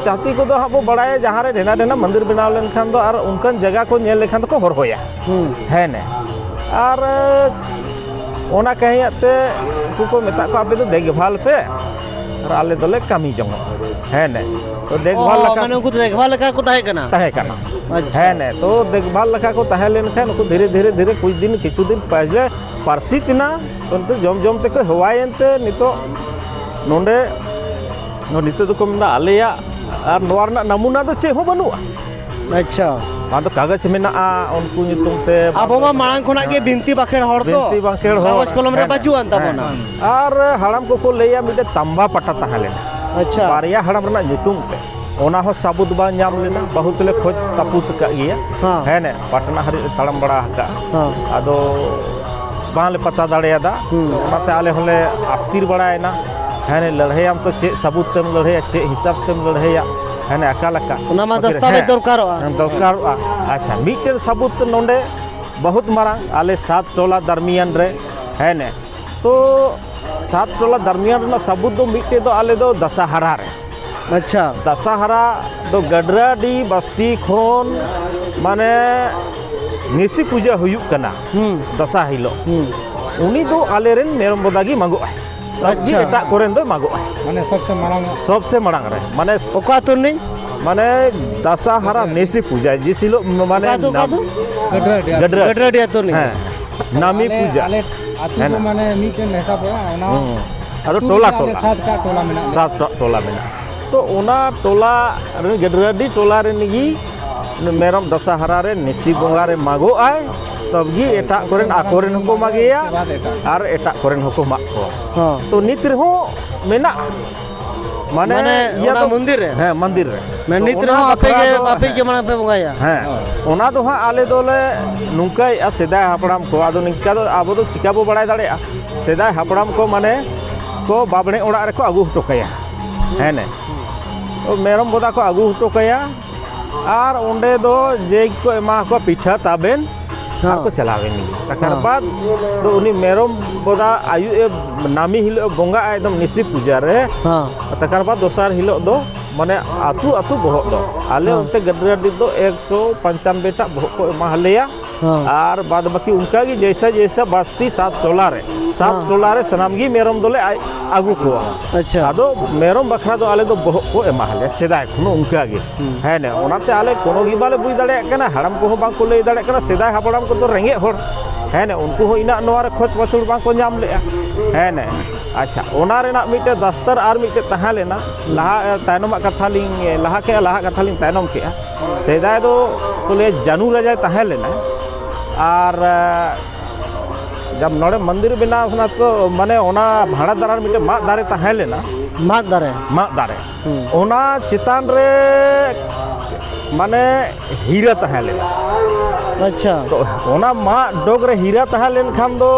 ᱪᱟᱹᱛᱤ ᱠᱚᱫᱚ ᱦᱟᱸᱜ ᱵᱚ ᱵᱟᱲᱟᱭᱟ, ᱡᱟᱦᱟᱸ ᱨᱮ ᱰᱷᱮᱱᱟ ᱰᱷᱮᱱᱟ ᱢᱚᱱᱫᱤᱨ ᱵᱮᱱᱟᱣ ᱞᱮᱱᱠᱷᱟᱱ ᱫᱚ ᱟᱨ ᱚᱱᱠᱟᱱ ᱡᱟᱭᱜᱟ ᱠᱚ ᱧᱮᱞ ᱞᱮᱠᱷᱟᱱ ᱫᱚᱠᱚ ᱦᱚᱨᱦᱚᱭᱟ᱾ ᱦᱩᱸ᱾ ᱦᱮᱸ ᱱᱮ? ᱟᱨ ᱚᱱᱟ ᱠᱟᱹᱦᱤᱭᱟᱜ ᱛᱮ ᱩᱱᱠᱩ ᱠᱚ ᱢᱮᱛᱟᱜ ᱠᱚᱣᱟ, "ᱟᱯᱮ ᱫᱚ ᱫᱮᱠᱷᱵᱷᱟᱞ ᱯᱮ ᱟᱨ ᱟᱞᱮ ᱫᱚᱞᱮ ᱠᱟᱹᱢᱤ ᱡᱚᱝᱚᱜᱼᱟ᱾" ᱦᱮᱸ ᱱᱮ? ᱛᱚ ᱚ, ᱫᱮᱠᱷᱵᱷᱟᱞ ᱞᱮᱠᱟ ᱢᱟᱱᱮ ᱩᱱᱠᱩ ᱫᱚ ᱫᱮᱠᱷᱵᱷᱟᱞ ᱞᱮᱠᱟ ᱠᱚ ᱛᱟᱦᱮᱸ ᱠᱟᱱᱟ? ᱛᱟᱦᱮᱸ ᱠᱟᱱᱟ᱾ ᱟᱪᱪᱷᱟ᱾ ᱦᱮᱸ ᱱᱮ? ᱛᱚ ᱫᱮᱠᱷᱵᱷᱟᱞ ᱞᱮᱠᱟ ᱠᱚ ᱛᱟᱦᱮᱸ ᱞᱮᱱᱠᱷᱟᱱ ᱩᱱᱠᱩ ᱫᱷᱤᱨᱮ ᱫᱷᱤᱨᱮ ᱫᱷᱤᱨᱮ ᱠᱩᱪ ᱫᱤᱱ, ᱠᱤᱪᱷᱩ ᱫᱤᱱ ᱯᱟᱦᱞᱮ ᱯᱟᱹᱨᱥᱤᱛ ᱮᱱᱟ, ᱚᱱᱛᱮ ᱡᱚᱢ ᱡᱚᱢ ᱛᱮᱠᱚ ᱦᱮᱣᱟᱭᱮᱱ ᱛᱮ ᱱᱤᱛᱚᱜ ᱱᱚᱰᱮ, ᱱᱤᱛᱚᱜ ᱫᱚᱠᱚ ᱢᱮᱱᱫᱟ ᱟᱞᱮᱭᱟᱜ, ᱟᱨ ᱱᱚᱣᱟ ᱨᱮᱱᱟᱜ ᱱᱟᱢᱩᱱᱟ ᱫᱚ ᱪᱮᱫ ᱦᱚᱸ ᱵᱟᱹᱱᱩᱜᱼᱟ᱾ ᱟᱪᱪᱷᱟ᱾ ᱵᱟᱝ ᱫᱚ ᱠᱟᱜᱚᱡᱽ ᱢᱮᱱᱟᱜᱼᱟ, ᱩᱱᱠᱩ ᱧᱩᱛᱩᱢ ᱛᱮ, ᱟᱵᱚ ᱢᱟ ᱢᱟᱲᱟᱝ ᱠᱷᱚᱱᱟᱜ ᱜᱮ ᱵᱤᱱᱛᱤ ᱵᱟᱠᱷᱮᱲ ᱦᱚᱲ ᱛᱚ᱾ ᱵᱤᱱᱛᱤ ᱵᱟᱠᱷᱮᱲ ᱦᱚᱲ᱾ ᱠᱟᱜᱚᱡᱽ ᱠᱚᱞᱚᱢ ᱨᱮ ᱦᱮᱸ, ᱵᱟᱹᱪᱩᱜ ᱟᱱ ᱛᱟᱵᱚᱱᱟ᱾ ᱦᱮᱸ᱾ ᱟᱨ ᱦᱟᱲᱟᱢ ᱠᱚᱠᱚ ᱞᱟᱹᱭᱟ ᱢᱤᱫᱴᱮᱱ ᱛᱟᱢᱵᱟ ᱯᱟᱴᱟ ᱛᱟᱦᱮᱸ ᱞᱮᱱᱟ᱾ ᱟᱪᱪᱷᱟ᱾ ᱵᱟᱨᱭᱟ ᱦᱟᱲᱟᱢ ᱨᱮᱱᱟᱜ ᱧᱩᱛᱩᱢ ᱛᱮ᱾ ᱚᱱᱟ ᱦᱚᱸ ᱥᱟᱹᱵᱩᱛ ᱵᱟᱝ ᱧᱟᱢ ᱞᱮᱱᱟ, ᱵᱟᱹᱦᱩ ᱛᱮᱞᱮ ᱠᱷᱚᱡᱽ ᱛᱟᱯᱩᱥ ᱟᱠᱟᱫ ᱜᱮᱭᱟ᱾ ᱦᱮᱸ᱾ ᱦᱮᱸ ᱱᱮ, ᱯᱟᱴᱱᱟ ᱦᱟᱹᱨᱤᱡ ᱞᱮ ᱛᱟᱲᱟᱢ ᱵᱟᱲᱟ ᱟᱠᱟᱫᱼᱟ᱾ ᱦᱮᱸ᱾ ᱟᱫᱚ ᱵᱟᱝᱞᱮ ᱯᱟᱛᱟ ᱫᱟᱲᱮᱭᱟᱫᱟ᱾ ᱦᱩᱸ᱾ ᱛᱚ ᱚᱱᱟᱛᱮ ᱟᱞᱮ ᱦᱚᱸᱞᱮ ᱟᱥᱛᱤᱨ ᱵᱟᱲᱟᱭᱮᱱᱟ᱾ ᱦᱮᱸ ᱱᱮ, ᱞᱟᱹᱲᱦᱟᱹᱭᱟᱢ ᱛᱚ ᱪᱮᱫ ᱥᱟᱹᱵᱩᱛ ᱛᱮᱢ ᱞᱟᱹᱲᱦᱟᱹᱭᱟ, ᱪᱮᱫ ᱦᱤᱥᱟᱹᱵ ᱛᱮᱢ ᱞᱟᱹᱲᱦᱟᱹᱭᱟ, ᱦᱮᱸ ᱱᱮ, ᱚᱠᱟ ᱞᱮᱠᱟ? ᱚᱱᱟ ᱢᱟ ᱯᱷᱟᱹᱠᱤᱨ, ᱫᱚᱥᱛᱟᱵᱮᱡᱽ ᱦᱮᱸ, ᱫᱚᱨᱠᱟᱨᱚᱜᱼᱟ᱾ ᱦᱮᱸ, ᱫᱚᱨᱠᱟᱨᱚᱜᱼᱟ᱾ ᱟᱪᱪᱷᱟ, ᱢᱤᱫᱴᱮᱱ ᱥᱟᱹᱵᱩᱛ ᱱᱚᱰᱮ ᱵᱚᱦᱩᱛ ᱢᱟᱨᱟᱝ ᱟᱞᱮ ᱥᱟᱛ ᱴᱚᱞᱟ ᱫᱟᱨᱢᱤᱭᱟᱱ ᱨᱮ, ᱦᱮᱸ ᱱᱮ, ᱛᱚ ᱥᱟᱛ ᱴᱚᱞᱟ ᱫᱟᱨᱢᱤᱭᱟᱱ ᱨᱮᱱᱟᱜ ᱥᱟᱹᱵᱩᱛ ᱫᱚ ᱢᱤᱫᱴᱮᱡ ᱫᱚ ᱟᱞᱮ ᱫᱚ ᱫᱟᱥᱟᱦᱟᱨᱟ ᱨᱮ᱾ ᱟᱪᱪᱷᱟ᱾ ᱫᱟᱥᱟᱦᱟᱨᱟ ᱫᱚ ᱜᱟᱰᱨᱟᱰᱤ ᱵᱟᱥᱛᱤ ᱠᱷᱚᱱ ᱢᱟᱱᱮ ᱱᱤᱥᱤ ᱯᱩᱡᱟᱹ ᱦᱩᱭᱩᱜ ᱠᱟᱱᱟ᱾ ᱦᱩᱸ᱾ ᱫᱟᱥᱟ ᱦᱤᱞᱳᱜ᱾ ᱦᱩᱸ᱾ ᱩᱱᱤ ᱫᱚ ᱟᱞᱮᱨᱮᱱ ᱢᱮᱨᱚᱢ ᱵᱚᱫᱟ ᱜᱮ ᱢᱟᱜᱚᱜᱼᱟᱭ᱾ ᱛᱟᱵ ᱜᱮ ᱟᱪᱪᱷᱟ᱾ ᱮᱴᱟᱜ ᱠᱚᱨᱮᱱ ᱫᱚᱭ ᱢᱟᱜᱚᱜᱼᱟᱭ᱾ ᱢᱟᱱᱮ ᱥᱚᱵᱥᱮ ᱢᱟᱲᱟᱝ᱾ ᱥᱚᱵᱥᱮ ᱢᱟᱲᱟᱝ ᱨᱮ᱾ ᱢᱟᱱᱮ ᱚᱠᱟ ᱟᱹᱛᱩ ᱨᱤᱱᱤᱡ? ᱢᱟᱱᱮ ᱫᱟᱥᱟᱦᱟᱨᱟ ᱱᱤᱥᱤ ᱯᱩᱡᱟ, ᱡᱤᱥ ᱦᱤᱞᱳᱜ ᱢᱟᱱᱮ ᱚᱠᱟ ᱟᱹᱛᱩ, ᱚᱠᱟ ᱱᱟᱢ-, ᱟᱹᱛᱩ? ᱜᱟᱹᱰᱨᱟᱹᱰᱤ ᱟᱹᱛᱩ᱾ ᱜᱟᱹᱰᱨᱟᱹᱰᱤ᱾ ᱜᱟᱹᱰᱨᱟᱹᱰᱤ ᱟᱹᱛᱩ ᱨᱤᱱᱤᱡ᱾ ᱦᱮᱸ᱾ ᱱᱟᱢᱤ ᱟᱞᱮ, ᱯᱩᱡᱟ᱾ ᱟᱞᱮ ᱟᱹᱛᱩ ᱫᱚ ᱦᱮᱸ᱾ ᱢᱟᱱᱮ ᱢᱤᱫᱴᱮᱱ ᱦᱮᱥᱟᱵᱚᱜᱼᱟ, ᱚᱱᱟ ᱦᱩᱸ᱾ ᱟᱫᱚ ᱟᱹᱛᱩ ᱴᱚᱞᱟ, ᱨᱮ ᱟᱞᱮ ᱴᱚᱞᱟ᱾ ᱥᱟᱛ ᱴᱚᱞᱟ ᱢᱮᱱᱟᱜ ᱞᱮᱭᱟ᱾ ᱥᱟᱛ ᱴᱚ-, ᱴᱚᱞᱟ ᱢᱮᱱᱟᱜᱼᱟ᱾ ᱛᱚ ᱚᱱᱟ ᱴᱚᱞᱟ ᱨᱮᱱ, ᱜᱟᱹᱰᱨᱟᱹᱰᱤ ᱴᱚᱞᱟ ᱨᱮᱱ ᱜᱮ ᱢᱮᱨᱚᱢ ᱫᱟᱥᱟᱦᱟᱨᱟ ᱨᱮ ᱱᱤᱥᱤ ᱵᱚᱸᱜᱟ ᱨᱮ ᱢᱟᱜᱚᱜ ᱟᱭ, ᱛᱚᱵ ᱜᱮ ᱮᱴᱟᱜ ᱠᱚᱨᱮᱱ ᱟᱠᱚᱨᱮᱱ ᱦᱚᱸᱠᱚ ᱢᱟᱜᱮᱭᱟ ᱟᱨ ᱮᱴᱟᱜ ᱠᱚᱨᱮᱱ ᱦᱚᱸᱠᱚ ᱢᱟᱜ ᱠᱚᱣᱟ᱾ ᱦᱚᱸ᱾ ᱛᱚ ᱱᱤᱛ ᱨᱮᱦᱚᱸ ᱢᱮᱱᱟᱜᱼᱟ᱾ ᱢᱟᱱᱮ ᱢᱟᱱᱮ ᱤᱭᱟᱹ ᱚᱱᱟ ᱫᱚ ᱢᱚᱱᱫᱤᱨ ᱨᱮ? ᱦᱮᱸ, ᱢᱚᱱᱫᱤᱨ ᱨᱮ᱾ ᱢᱟᱱᱮ ᱛᱚ ᱱᱤᱛ ᱚᱱᱟ ᱨᱮᱦᱚᱸ ᱟᱯᱮ ᱵᱟᱠᱷᱨᱟ ᱜᱮ, ᱫᱚ ᱟᱯᱮ ᱜᱮ ᱦᱮᱸ, ᱢᱟᱲᱟᱝ ᱯᱮ ᱵᱚᱸᱜᱟᱭᱟ? ᱦᱮᱸ, ᱚᱱᱟ ᱫᱚ ᱦᱟᱸᱜ ᱟᱞᱮ ᱫᱚᱞᱮ ᱱᱚᱝᱠᱟᱭᱮᱫᱼᱟ, ᱥᱮᱫᱟᱭ ᱦᱟᱯᱲᱟᱢ ᱠᱚ, ᱟᱫᱚ ᱱᱤᱝᱠᱟ ᱫᱚ ᱟᱵᱚ ᱫᱚ ᱪᱤᱠᱟ ᱵᱚ ᱵᱟᱲᱟᱭ ᱫᱟᱲᱮᱭᱟᱜᱼᱟ? ᱥᱮᱫᱟᱭ ᱦᱟᱯᱲᱟᱢ ᱠᱚ ᱢᱟᱱᱮ ᱠᱚ ᱵᱟᱵᱽᱲᱮ ᱚᱲᱟᱜ ᱨᱮᱠᱚ ᱟᱹᱜᱩ ᱦᱚᱴᱚ ᱠᱟᱭᱟ᱾ ᱦᱮᱸ ᱱᱮ? ᱛᱚ ᱢᱮᱨᱚᱢ ᱵᱚᱫᱟ ᱠᱚ ᱟᱹᱜᱩ ᱦᱚᱴᱚ ᱠᱟᱭᱟ, ᱟᱨ ᱚᱸᱰᱮ ᱫᱚ ᱡᱮ ᱜᱮᱠᱚ ᱮᱢᱟ ᱠᱚᱣᱟ ᱯᱤᱴᱷᱟᱹ ᱛᱟᱵᱮᱱ, ᱟᱨ ᱠᱚ ᱦᱮᱸ᱾ ᱪᱟᱞᱟᱣ ᱮᱱ ᱜᱮ᱾ ᱛᱟᱠᱟᱨ ᱦᱮᱸ᱾ ᱵᱟᱫ ᱫᱚ ᱩᱱᱤ ᱢᱮᱨᱚᱢ ᱵᱚᱫᱟ ᱟᱭᱩᱵ ᱮ, ᱱᱟᱢᱤ ᱦᱤᱞᱳᱜ ᱮ ᱵᱚᱸᱜᱟᱜᱼᱟ ᱮᱠᱫᱚᱢ ᱱᱤᱥᱤ ᱯᱩᱡᱟ ᱨᱮ᱾ ᱦᱮᱸ᱾ ᱛᱟᱠᱟᱨ ᱵᱟᱫ ᱫᱚᱥᱟᱨ ᱦᱤᱞᱳᱜ ᱫᱚ ᱢᱟᱱᱮ ᱟᱹᱛᱩ ᱟᱹᱛᱩ ᱵᱚᱦᱚᱜ ᱫᱚ ᱟᱞᱮ ᱦᱮᱸ᱾ ᱚᱱᱛᱮ ᱜᱟᱹᱰᱨᱟᱹᱰᱤ ᱫᱚ ᱮᱠᱥᱚ ᱯᱚᱧᱪᱟᱱᱵᱮ ᱴᱟᱜ ᱵᱚᱦᱚᱜ ᱠᱚ ᱮᱢᱟ ᱞᱮᱭᱟ᱾ ᱦᱮᱸ᱾ ᱟᱨ ᱵᱟᱫ ᱵᱟᱹᱠᱤ ᱚᱱᱠᱟ ᱜᱮ ᱡᱮᱭᱥᱟ ᱡᱮᱭᱥᱟ ᱵᱟᱥᱛᱤ ᱥᱟᱛ ᱴᱚᱞᱟ ᱨᱮ, ᱥᱟᱛ ᱦᱮᱸ᱾ ᱴᱚᱞᱟ ᱨᱮ ᱥᱟᱱᱟᱢ ᱜᱮ ᱢᱮᱨᱚᱢ ᱫᱚᱞᱮ ᱟᱭ-, ᱟᱹᱜᱩ ᱠᱚᱣᱟ᱾ ᱟᱪᱪᱷᱟ᱾ ᱟᱫᱚ ᱢᱮᱨᱚᱢ ᱵᱟᱠᱷᱨᱟ ᱫᱚ ᱟᱞᱮ ᱫᱚ ᱵᱚᱦᱚᱜ ᱠᱚ ᱮᱢᱟ ᱞᱮᱭᱟ ᱥᱮᱫᱟᱭ ᱠᱷᱚᱱ ᱚᱱᱠᱟ ᱜᱮ᱾ ᱦᱩᱸ᱾ ᱦᱮᱸ ᱱᱮ, ᱚᱱᱟᱛᱮ ᱟᱞᱮ ᱠᱳᱱᱳ ᱜᱮ ᱵᱟᱞᱮ ᱵᱩᱡᱽ ᱫᱟᱲᱮᱭᱟᱜ ᱠᱟᱱᱟ, ᱦᱟᱲᱟᱢ ᱠᱚᱦᱚᱸ ᱵᱟᱝ ᱠᱚ ᱞᱟᱹᱭ ᱫᱟᱲᱮᱭᱟᱜ ᱠᱟᱱᱟ, ᱥᱮᱫᱟᱭ ᱦᱟᱯᱲᱟᱢ ᱠᱚᱫᱚ ᱨᱮᱸᱜᱮᱡ ᱦᱚᱲ, ᱦᱮᱸ ᱱᱮ, ᱩᱱᱠᱩ ᱦᱚᱸ ᱤᱱᱟᱹᱜ ᱱᱚᱣᱟ ᱨᱮ ᱠᱷᱚᱡᱽ ᱯᱟᱹᱥᱩᱲ ᱵᱟᱝ ᱠᱚ ᱧᱟᱢ ᱞᱮᱜᱼᱟ᱾ ᱦᱮᱸ ᱱᱮ, ᱟᱪᱪᱷᱟ, ᱚᱱᱟ ᱨᱮᱱᱟᱜ ᱢᱤᱫᱴᱮᱡ ᱫᱟᱥᱛᱟᱨ ᱟᱨ ᱢᱤᱫᱴᱮᱡ ᱛᱟᱦᱮᱸ ᱞᱮᱱᱟ, ᱞᱟᱦᱟ, ᱛᱟᱭᱱᱚᱢᱟᱜ ᱠᱟᱛᱷᱟ ᱞᱤᱧ ᱞᱟᱦᱟ ᱠᱮᱜᱼᱟ, ᱞᱟᱦᱟ ᱠᱟᱛᱷᱟ ᱞᱤᱧ ᱛᱟᱭᱱᱚᱢ ᱠᱮᱜᱼᱟ᱾ ᱥᱮᱫᱟᱭ ᱫᱚ ᱠᱚ ᱞᱟᱹᱭᱟ ᱡᱟᱹᱱᱩ ᱨᱟᱡᱟᱭ ᱛᱟᱦᱮᱸ ᱞᱮᱱᱟ, ᱟᱨ, ᱮ, ᱡᱟᱵ ᱱᱚᱰᱮ ᱢᱚᱱᱫᱤᱨ ᱵᱮᱱᱟᱣ ᱥᱟᱱᱟ ᱛᱚ, ᱢᱟᱱᱮ ᱚᱱᱟ ᱵᱷᱟᱲᱟ ᱫᱟᱨᱟᱨ ᱢᱤᱫᱴᱮᱱ ᱢᱟᱫ ᱫᱟᱨᱮ ᱛᱟᱦᱮᱸ ᱞᱮᱱᱟ᱾ ᱢᱟᱫ ᱫᱟᱨᱮ? ᱢᱟᱫ ᱫᱟᱨᱮ᱾ ᱦᱩᱸ᱾ ᱚᱱᱟ ᱪᱮᱛᱟᱱ ᱨᱮ ᱢᱟᱱᱮ ᱦᱤᱨᱟᱹ ᱛᱟᱦᱮᱸ ᱞᱮᱱᱟ᱾ ᱟᱪᱪᱷᱟ᱾ ᱛᱚ ᱚᱱᱟ ᱢᱟᱫ ᱰᱚᱜᱽ ᱨᱮ ᱦᱤᱨᱟᱹ ᱛᱟᱦᱮᱸ ᱞᱮᱱᱠᱷᱟᱱ ᱫᱚ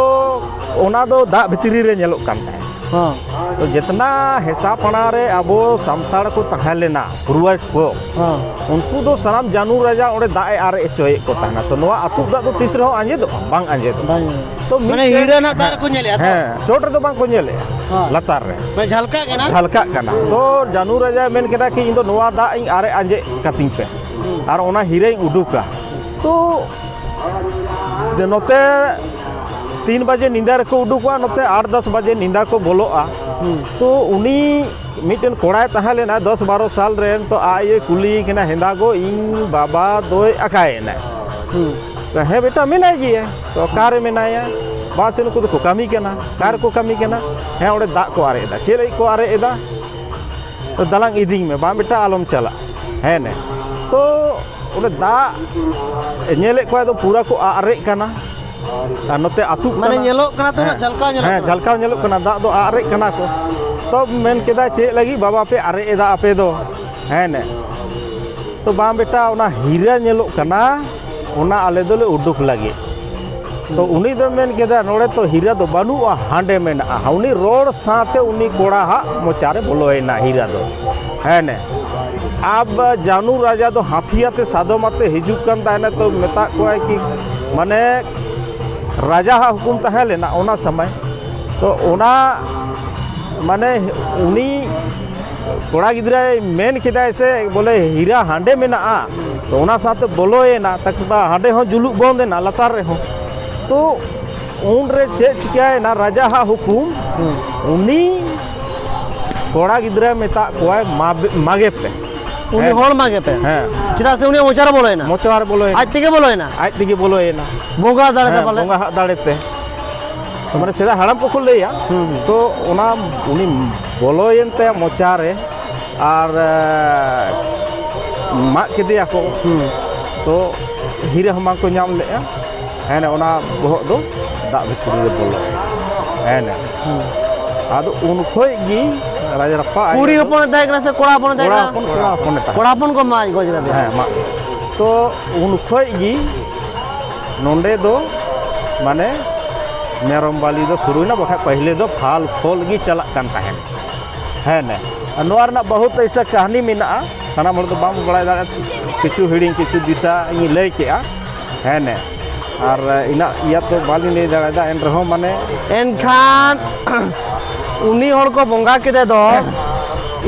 ᱚᱱᱟ ᱫᱚ ᱫᱟᱜ ᱵᱷᱤᱛᱨᱤ ᱨᱮ ᱧᱮᱞᱚᱜ ᱠᱟᱱ ᱛᱟᱦᱮᱸᱫ᱾ ᱦᱚᱸ᱾ ᱛᱚ ᱡᱮᱛᱱᱟ ᱦᱮᱥᱟ ᱯᱟᱲᱟ ᱨᱮ ᱟᱵᱚ ᱥᱟᱱᱛᱟᱲ ᱠᱚ ᱛᱟᱦᱮᱸ ᱞᱮᱱᱟ, ᱯᱩᱨᱣᱟᱹᱡᱽ ᱠᱚ, ᱦᱚᱸ᱾ ᱩᱱᱠᱩ ᱫᱚ ᱥᱟᱱᱟᱢ ᱡᱟᱹᱱᱩ ᱨᱟᱡᱟ ᱚᱸᱰᱮ ᱫᱟᱜ ᱮ ᱟᱨᱮᱡ ᱦᱚᱪᱚᱭᱮᱫ ᱠᱚ ᱛᱟᱦᱮᱱᱟ᱾ ᱛᱚ ᱱᱚᱣᱟ ᱟᱹᱛᱩ ᱫᱟᱜ ᱫᱚ ᱛᱤᱥ ᱨᱮᱦᱚᱸ ᱟᱸᱡᱮᱫᱚᱜᱼᱟ? ᱵᱟᱝ ᱟᱸᱡᱮᱫᱚᱜᱼᱟ᱾ ᱵᱟᱝ᱾ ᱛᱚ ᱢᱟᱱᱮ ᱢᱤᱫᱴᱮᱱ ᱦᱤᱨᱟᱹ ᱨᱮᱱᱟᱜ ᱫᱟᱜ ᱨᱮᱠᱚ ᱧᱮᱞᱮᱫᱼᱟ ᱛᱚ? ᱦᱮᱸ, ᱪᱚᱴ ᱨᱮᱫᱚ ᱵᱟᱝ ᱠᱚ ᱧᱮᱞᱮᱫᱼᱟ, ᱦᱮᱸ᱾ ᱞᱟᱛᱟᱨ ᱨᱮ᱾ ᱢᱟᱱᱮ ᱡᱷᱟᱞᱠᱟᱜ ᱠᱟᱱᱟ? ᱡᱷᱟᱞᱠᱟᱜ ᱠᱟᱱᱟ᱾ ᱛᱚ ᱡᱟᱹᱱᱩ ᱨᱟᱡᱟᱭ ᱢᱮᱱ ᱠᱮᱫᱟ ᱠᱤ, "ᱤᱧ ᱫᱚ ᱱᱚᱣᱟ ᱫᱟᱜ ᱤᱧ ᱟᱨᱮᱡ ᱟᱸᱡᱮᱫ ᱠᱟᱛᱤᱧ ᱯᱮ ᱟᱨ ᱚᱱᱟ ᱦᱤᱨᱟᱹᱧ ᱩᱰᱩᱠᱟ᱾" ᱛᱚ ᱱᱚᱛᱮ ᱛᱤᱱ ᱵᱟᱡᱮ ᱧᱤᱫᱟᱹ ᱨᱮᱠᱚ ᱩᱰᱩᱠᱚᱜᱼᱟ, ᱱᱚᱛᱮ ᱟᱴ ᱫᱚᱥ ᱵᱟᱡᱮ ᱧᱤᱫᱟᱹ ᱠᱚ ᱵᱚᱞᱚᱜᱼᱟ᱾ ᱦᱩᱸ᱾ ᱛᱚ ᱩᱱᱤ ᱢᱤᱫᱴᱮᱱ ᱠᱚᱲᱟᱭ ᱛᱟᱦᱮᱸ ᱞᱮᱱᱟ ᱫᱚᱥ ᱵᱟᱨᱚ ᱥᱟᱞ ᱨᱮᱱ, ᱛᱚ ᱟᱡ ᱮ ᱠᱩᱞᱤᱭᱮ ᱠᱟᱱᱟ, "ᱦᱮᱸᱫᱟ ᱜᱚ, ᱤᱧ ᱵᱟᱵᱟ ᱫᱚᱭ ᱟᱠᱟᱭᱮᱱᱟ?" ᱦᱩᱸ᱾ "ᱦᱮᱸ ᱵᱮᱴᱟ, ᱢᱮᱱᱟᱭ ᱜᱮᱭᱟ᱾" "ᱛᱚ ᱚᱠᱟᱨᱮ ᱢᱮᱱᱟᱭᱟ?" "ᱵᱟᱥ ᱱᱩᱠᱩ ᱫᱚᱠᱚ ᱠᱟᱹᱢᱤ ᱠᱟᱱᱟ᱾ ᱚᱠᱟ ᱨᱮᱠᱚ ᱠᱟᱹᱢᱤ ᱠᱟᱱᱟ?" "ᱦᱮᱸ, ᱚᱸᱰᱮ ᱫᱟᱜ ᱠᱚ ᱟᱨᱮᱡ ᱮᱫᱟ᱾" "ᱪᱮᱫ ᱞᱟᱹᱜᱤᱫ ᱠᱚ ᱟᱨᱮᱡ ᱮᱫᱟ?" "ᱛᱚ ᱫᱟᱞᱟᱝ ᱤᱫᱤᱧ ᱢᱮ᱾" "ᱵᱟᱝ ᱵᱮᱴᱟ, ᱟᱞᱚᱢ ᱪᱟᱞᱟᱜ᱾" ᱦᱮᱸ ᱱᱮ᱾ ᱛᱚ ᱚᱸᱰᱮ ᱫᱟᱜ ᱧᱮᱞᱮᱫ ᱠᱚᱣᱟ ᱫᱚ ᱯᱩᱨᱟᱹ ᱠᱚ ᱟᱨᱮᱡ ᱠᱟᱱᱟ᱾ ᱟᱨ ᱱᱚᱛᱮ ᱟᱹᱛᱩᱜ ᱢᱟᱱᱮ ᱠᱟᱱᱟ᱾ ᱧᱮᱞᱚᱜ ᱠᱟᱱᱟ ᱛᱚ, ᱦᱮᱸ, ᱡᱷᱟᱞᱠᱟᱣ ᱧᱮᱞᱚᱜ ᱦᱮᱸ, ᱠᱟᱱᱟ᱾ ᱡᱷᱟᱞᱠᱟᱣ ᱧᱮᱞᱚᱜ ᱠᱟᱱᱟ, ᱫᱟᱜ ᱫᱚ ᱟᱨᱮᱡ ᱠᱟᱱᱟ ᱠᱚ᱾ ᱛᱚ ᱢᱮᱱ ᱠᱮᱫᱟ, "ᱪᱮᱫ ᱞᱟᱹᱜᱤᱫ ᱵᱟᱵᱟ ᱯᱮ ᱟᱨᱮᱡ ᱮᱫᱟ ᱟᱯᱮ ᱫᱚ?" ᱦᱮᱸ ᱱᱮ᱾ ᱛᱚ, "ᱵᱟᱝ ᱵᱮᱴᱟ, ᱚᱱᱟ ᱦᱤᱨᱟᱹ ᱧᱮᱞᱚᱜ ᱠᱟᱱᱟ, ᱚᱱᱟ ᱟᱞᱮ ᱫᱚᱞᱮ ᱩᱰᱩᱠ ᱞᱟᱹᱜᱤᱫ᱾" ᱛᱚ ᱩᱱᱤ ᱫᱚ ᱢᱮᱱ ᱠᱮᱫᱟ, "ᱱᱚᱰᱮ ᱛᱚ ᱦᱤᱨᱟᱹ ᱫᱚ ᱵᱟᱹᱱᱩᱜᱼᱟ, ᱦᱟᱸᱰᱮ ᱢᱮᱱᱟᱜᱼᱟ᱾" ᱩᱱᱤ ᱨᱚᱲ ᱥᱟᱶᱛᱮ ᱩᱱᱤ ᱠᱚᱲᱟ ᱦᱟᱜ ᱢᱚᱪᱟ ᱨᱮ ᱵᱚᱞᱚᱭᱮᱱᱟ ᱦᱤᱨᱟᱹ ᱫᱚ᱾ ᱦᱮᱸ ᱱᱮ᱾ ᱟᱵ ᱡᱟᱹᱱᱩ ᱨᱟᱡᱟ ᱫᱚ ᱦᱟᱹᱛᱤ ᱟᱛᱮ ᱥᱟᱫᱚᱢ ᱟᱛᱮ ᱦᱤᱡᱩᱜ ᱠᱟᱱ ᱛᱟᱦᱮᱱᱟ, ᱛᱚ ᱢᱮᱛᱟᱜ ᱠᱚᱣᱟᱭ ᱠᱤ, ᱢᱟᱱᱮ ᱨᱟᱡᱟ ᱦᱟᱜ ᱦᱩᱠᱩᱢ ᱛᱟᱦᱮᱸ ᱞᱮᱱᱟ ᱚᱱᱟ ᱥᱚᱢᱚᱭ᱾ ᱛᱚ ᱚᱱᱟ ᱢᱟᱱᱮ ᱩᱱᱤ ᱠᱚᱲᱟ ᱜᱤᱫᱽᱨᱟᱹᱭ ᱢᱮᱱ ᱠᱮᱫᱟᱭ ᱥᱮ ᱵᱚᱞᱮ ᱦᱤᱨᱟ ᱦᱟᱸᱰᱮ ᱢᱮᱱᱟᱜᱼᱟ, ᱛᱚ ᱚᱱᱟ ᱥᱟᱶᱛᱮ ᱵᱚᱞᱚᱭᱮᱱᱟ, ᱛᱟᱠ ᱵᱟ ᱦᱟᱸᱰᱮ ᱦᱚᱸ ᱡᱩᱞᱩᱜ ᱵᱚᱱᱫ ᱮᱱᱟ ᱞᱟᱛᱟᱨ ᱨᱮᱦᱚᱸ᱾ ᱛᱚ ᱩᱱᱨᱮ ᱪᱮᱫ ᱪᱤᱠᱟᱹᱭᱮᱱᱟ, ᱨᱟᱡᱟ ᱦᱟᱜ ᱦᱩᱠᱩᱢ, ᱦᱩᱸ᱾ ᱩᱱᱤ ᱠᱚᱲᱟ ᱜᱤᱫᱽᱨᱟᱹ ᱢᱮᱛᱟᱜ ᱠᱚᱣᱟᱭ, "ᱢᱟ-, ᱢᱟᱜᱮ ᱯᱮ᱾" ᱩᱱᱤ ᱦᱮᱸ᱾ ᱦᱚᱲ ᱢᱟᱜᱮ ᱯᱮ? ᱦᱮᱸ᱾ ᱪᱮᱫᱟᱜ ᱥᱮ ᱩᱱᱤᱭᱟᱜ ᱢᱚᱪᱟ ᱨᱮ ᱵᱚᱞᱚᱭᱮᱱᱟ? ᱢᱚᱪᱟ ᱨᱮ ᱵᱚᱞᱚᱭᱮᱱᱟ᱾ ᱟᱡ ᱛᱮᱜᱮ ᱵᱚᱞᱚᱭᱮᱱᱟ? ᱟᱡ ᱛᱮᱜᱮ ᱵᱚᱞᱚᱭᱮᱱᱟ᱾ ᱵᱚᱸᱜᱟ ᱫᱟᱲᱮ ᱛᱮ ᱦᱮᱸ, ᱯᱟᱞᱮ? ᱵᱚᱸᱜᱟ ᱦᱟᱜ ᱫᱟᱲᱮ ᱛᱮ᱾ ᱛᱚ ᱢᱟᱱᱮ ᱥᱮᱫᱟᱭ ᱦᱟᱲᱟᱢ ᱠᱚᱠᱚ ᱞᱟᱹᱭᱟ, ᱦᱩᱸ, ᱦᱩᱸ᱾ ᱛᱚ ᱚᱱᱟ ᱩᱱᱤ ᱵᱚᱞᱚᱭᱮᱱ ᱛᱟᱭᱟ ᱢᱚᱪᱟ ᱨᱮ, ᱟᱨ, ᱮ, ᱢᱟᱜ ᱠᱮᱫᱮᱭᱟ ᱠᱚ᱾ ᱦᱩᱸ᱾ ᱛᱚ ᱦᱤᱨᱟᱹ ᱦᱚᱸ ᱵᱟᱝ ᱠᱚ ᱧᱟᱢ ᱞᱮᱜᱼᱟ᱾ ᱦᱮᱸ, ᱚᱱᱟ ᱵᱚᱦᱚᱜ ᱫᱚ ᱫᱟᱜ ᱵᱷᱤᱛᱨᱤ ᱨᱮ ᱵᱚᱞᱚ᱾ ᱦᱮᱸ᱾ ᱦᱩᱸ᱾ ᱟᱫᱚ ᱩᱱ ᱠᱷᱚᱡ ᱜᱮ ᱨᱟᱡᱽᱨᱟᱯᱟ ᱟᱡ ᱠᱩᱲᱤ ᱫᱚ ᱦᱚᱯᱚᱱᱮ ᱛᱟᱦᱮᱸ ᱠᱟᱱᱟ ᱥᱮ ᱠᱚᱲᱟ ᱦᱚᱯᱚᱱᱮ ᱛᱟᱦᱮᱸ ᱠᱚᱲᱟ ᱠᱟᱱᱟ? ᱦᱚᱯᱚᱱ, ᱠᱚᱲᱟ ᱦᱚᱯᱚᱱᱮ ᱛᱟᱦᱮᱸ ᱠᱚᱲᱟ ᱦᱚᱯᱚᱱ ᱠᱚ ᱢᱟᱜ ᱜᱚᱡ ᱠᱟᱫᱮᱭᱟ᱾ ᱦᱮᱸ, ᱢᱟᱜ᱾ ᱛᱚ ᱩᱱ ᱠᱷᱚᱡ ᱜᱮ ᱱᱚᱰᱮ ᱫᱚ ᱢᱟᱱᱮ ᱢᱮᱨᱚᱢ ᱵᱟᱞᱤ ᱫᱚ ᱥᱩᱨᱩᱭᱮᱱᱟ, ᱵᱟᱠᱷᱟᱡ ᱯᱟᱹᱦᱤᱞᱮ ᱫᱚ ᱯᱷᱟᱞ ᱯᱷᱚᱞ ᱜᱮ ᱪᱟᱞᱟᱜ ᱠᱟᱱ ᱛᱟᱦᱮᱸᱱ᱾ ᱦᱮᱸ ᱱᱮ᱾ ᱟᱨ ᱱᱚᱣᱟ ᱨᱮᱱᱟᱜ ᱵᱚᱦᱩᱛ ᱮᱭᱥᱟ ᱠᱟᱹᱦᱱᱤ ᱢᱮᱱᱟᱜᱼᱟ, ᱥᱟᱱᱟᱢ ᱦᱚᱲ ᱫᱚ ᱵᱟᱢ ᱵᱟᱲᱟᱭ ᱫᱟᱲᱮᱭᱟᱜᱼᱟ, ᱠᱤᱪᱷᱩ ᱦᱤᱲᱤᱧ ᱠᱤᱪᱷᱩ ᱫᱤᱥᱟᱹ ᱤᱧ ᱞᱟᱹᱭ ᱠᱮᱜᱼᱟ᱾ ᱦᱮᱸ ᱱᱮ᱾ ᱟᱨ ᱤᱱᱟᱹᱜ ᱤᱭᱟᱹ ᱛᱚ ᱵᱟᱹᱞᱤᱧ ᱞᱟᱹᱭ ᱫᱟᱲᱮᱭᱟᱫᱟ, ᱮᱱ ᱨᱮᱦᱚᱸ ᱢᱟᱱᱮ ᱮᱱᱠᱷᱟᱱ ᱩᱱᱤ ᱦᱚᱲ ᱠᱚ ᱵᱚᱸᱜᱟ ᱠᱮᱫᱮ ᱫᱚ,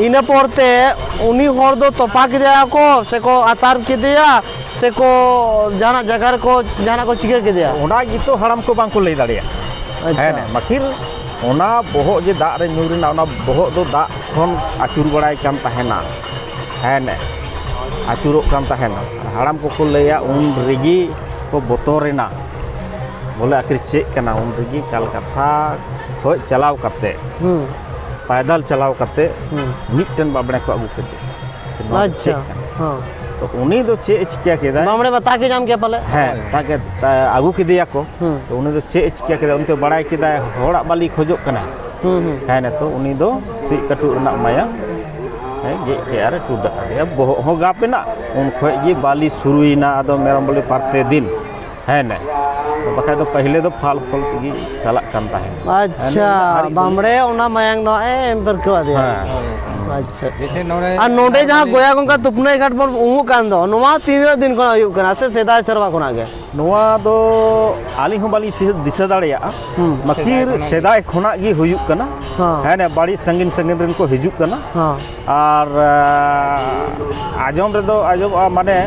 ᱤᱱᱟᱹ ᱯᱚᱨ ᱛᱮ ᱩᱱᱤ ᱦᱚᱲ ᱫᱚ ᱛᱚᱯᱟ ᱠᱮᱫᱮᱭᱟ ᱠᱚ ᱥᱮᱠᱚ ᱟᱛᱟᱨ ᱠᱮᱫᱮᱭᱟ ᱥᱮᱠᱚ ᱡᱟᱦᱟᱱᱟᱜ ᱡᱟᱭᱜᱟ ᱨᱮᱠᱚ ᱡᱟᱦᱟᱱᱟᱜ ᱠᱚ ᱪᱤᱠᱟᱹ ᱠᱮᱫᱮᱭᱟ? ᱚᱱᱟ ᱜᱮᱛᱚ ᱦᱟᱲᱟᱢ ᱠᱚ ᱵᱟᱝ ᱠᱚ ᱞᱟᱹᱭ ᱫᱟᱲᱮᱭᱟᱜᱼᱟ᱾ ᱟᱪᱪᱷᱟ᱾ ᱦᱮᱸ ᱱᱮ, ᱢᱟᱹᱠᱷᱤᱨ ᱚᱱᱟ ᱵᱚᱦᱚᱜ ᱡᱮ ᱫᱟᱜ ᱨᱮ ᱧᱩᱨ ᱮᱱᱟ, ᱚᱱᱟ ᱵᱚᱦᱚᱜ ᱫᱚ ᱫᱟᱜ ᱠᱷᱚᱱ ᱟᱹᱪᱩᱨ ᱵᱟᱲᱟᱭ ᱠᱟᱱ ᱛᱟᱦᱮᱱᱟ᱾ ᱦᱮᱸ ᱱᱮ, ᱟᱹᱪᱩᱨᱚᱜ ᱠᱟᱱ ᱛᱟᱦᱮᱱᱟ᱾ ᱟᱨ ᱦᱟᱲᱟᱢ ᱠᱚᱠᱚ ᱞᱟᱹᱭᱟ ᱩᱱ ᱨᱮᱜᱮ ᱠᱚ ᱵᱚᱛᱚᱨᱮᱱᱟ, ᱵᱚᱞᱮ ᱟᱹᱠᱷᱤᱨ ᱪᱮᱫ ᱠᱟᱱᱟ᱾ ᱩᱱ ᱨᱮᱜᱮ ᱠᱟᱞᱠᱟᱛᱷᱟ ᱠᱷᱚᱡ ᱪᱟᱞᱟᱣ ᱠᱟᱛᱮ, ᱦᱩᱸ᱾ ᱯᱟᱭᱫᱟᱞ ᱪᱟᱞᱟᱣ ᱠᱟᱛᱮ ᱦᱩᱸ᱾ ᱢᱤᱫᱴᱮᱱ ᱵᱟᱵᱲᱮ ᱠᱚ ᱟᱹᱜᱩ ᱠᱮᱫᱮᱭᱟ᱾ ᱱᱚᱣᱟ ᱫᱚ ᱟᱪᱪᱷᱟ᱾ ᱪᱮᱫ ᱠᱟᱱᱟ? ᱦᱚᱸ᱾ ᱛᱚ ᱩᱱᱤ ᱫᱚ ᱪᱮᱫ ᱮ ᱪᱤᱠᱟᱹ ᱠᱮᱫᱟ? ᱵᱟᱢᱲᱮ ᱵᱟᱛᱟ ᱠᱮ ᱧᱟᱢ ᱠᱮᱭᱟ ᱯᱟᱞᱮ? ᱦᱮᱸ, ᱛᱟᱠᱮ, ᱛᱟ-, ᱟᱹᱜᱩ ᱠᱮᱫᱮᱭᱟ ᱠᱚ᱾ ᱦᱩᱸ᱾ ᱛᱚ ᱩᱱᱤ ᱫᱚ ᱪᱮᱫ ᱮ ᱪᱤᱠᱟᱹ ᱠᱮᱫᱟ? ᱩᱱᱤ ᱛᱚ ᱵᱟᱲᱟᱭ ᱠᱮᱫᱟᱭ ᱦᱚᱲᱟᱜ ᱵᱟᱹᱞᱤ ᱠᱷᱚᱡᱚᱜ ᱠᱟᱱᱟ᱾ ᱦᱩᱸ, ᱦᱩᱸ᱾ ᱦᱮᱸ, ᱱᱤᱛᱚᱜ ᱩᱱᱤ ᱫᱚ ᱥᱤᱫ ᱠᱟᱹᱴᱩᱵ ᱨᱮᱱᱟᱜ ᱢᱟᱭᱟ ᱦᱮᱸ, ᱜᱮᱫ ᱠᱮᱫ ᱟᱨ ᱮ ᱴᱩᱰᱟᱹᱜ ᱟᱫᱮᱭᱟ᱾ ᱵᱚᱦᱚᱜ ᱦᱚᱸ ᱜᱟᱯ ᱮᱱᱟ᱾ ᱩᱱ ᱠᱷᱚᱡ ᱜᱮ ᱵᱟᱹᱞᱤ ᱥᱩᱨᱩᱭᱮᱱᱟ᱾ ᱟᱫᱚ ᱢᱮᱨᱚᱢ ᱵᱟᱹᱞᱤ ᱯᱟᱨᱛᱮ ᱫᱤᱱ, ᱦᱮᱸ ᱱᱮ? ᱵᱟᱠᱷᱟᱡ ᱫᱚ ᱯᱟᱹᱦᱤᱞᱮ ᱫᱚ ᱯᱷᱟᱞ ᱯᱷᱚᱞ ᱛᱮᱜᱮ ᱪᱟᱞᱟᱜ ᱠᱟᱱ ᱛᱟᱦᱮᱸᱱ᱾ ᱟᱪᱪᱷᱟ, ᱦᱮᱸ ᱱᱮ? ᱵᱟᱢᱲᱮ ᱚᱱᱟ ᱢᱟᱭᱟᱝ ᱫᱚ ᱦᱟᱸᱜ ᱮ ᱮᱢ ᱯᱟᱹᱨᱠᱟᱹᱣ ᱟᱫᱮᱭᱟ᱾ ᱦᱮᱸ᱾ ᱟᱪᱪᱷᱟ᱾ ᱡᱮᱭᱥᱮ ᱱᱚᱰᱮ ᱟᱨ ᱱᱚᱰᱮ ᱡᱟᱦᱟᱸ ᱜᱚᱭᱟ ᱜᱚᱝᱠᱟ ᱛᱩᱯᱱᱟᱹᱭ ᱜᱷᱟᱴ ᱵᱚᱱ ᱩᱢᱩᱜ ᱠᱟᱱ ᱫᱚ, ᱱᱚᱣᱟ ᱛᱤᱱᱟᱹᱜ ᱫᱤᱱ ᱠᱷᱚᱱᱟᱜ ᱦᱩᱭᱩᱜ ᱠᱟᱱᱟ ᱥᱮ ᱥᱮᱫᱟᱭ ᱥᱮᱨᱣᱟ ᱠᱷᱚᱱᱟᱜ ᱜᱮ? ᱱᱚᱣᱟ ᱫᱚ ᱟᱹᱞᱤᱧ ᱦᱚᱸ ᱵᱟᱹᱞᱤᱧ ᱥᱤ-, ᱫᱤᱥᱟᱹ ᱫᱟᱲᱮᱭᱟᱜᱼᱟ᱾ ᱦᱩᱸ᱾ ᱢᱟᱹᱠᱤᱨ ᱥᱮᱫᱟᱭ ᱠᱷᱚᱱᱟᱜ ᱜᱮ ᱦᱩᱭᱩᱜ ᱠᱟᱱᱟ᱾ ᱦᱮᱸ᱾ ᱦᱮᱸ, ᱵᱟᱹᱲᱤᱡ ᱥᱟᱺᱜᱤᱧ ᱥᱟᱺᱜᱤᱧ ᱨᱮᱱ ᱠᱚ ᱦᱤᱡᱩᱜ ᱠᱟᱱᱟ᱾ ᱦᱮᱸ᱾ ᱟᱨ, ᱟ, ᱟᱸᱡᱚᱢ ᱨᱮᱫᱚ ᱟᱸᱡᱚᱢᱚᱜᱼᱟ, ᱢᱟᱱᱮ,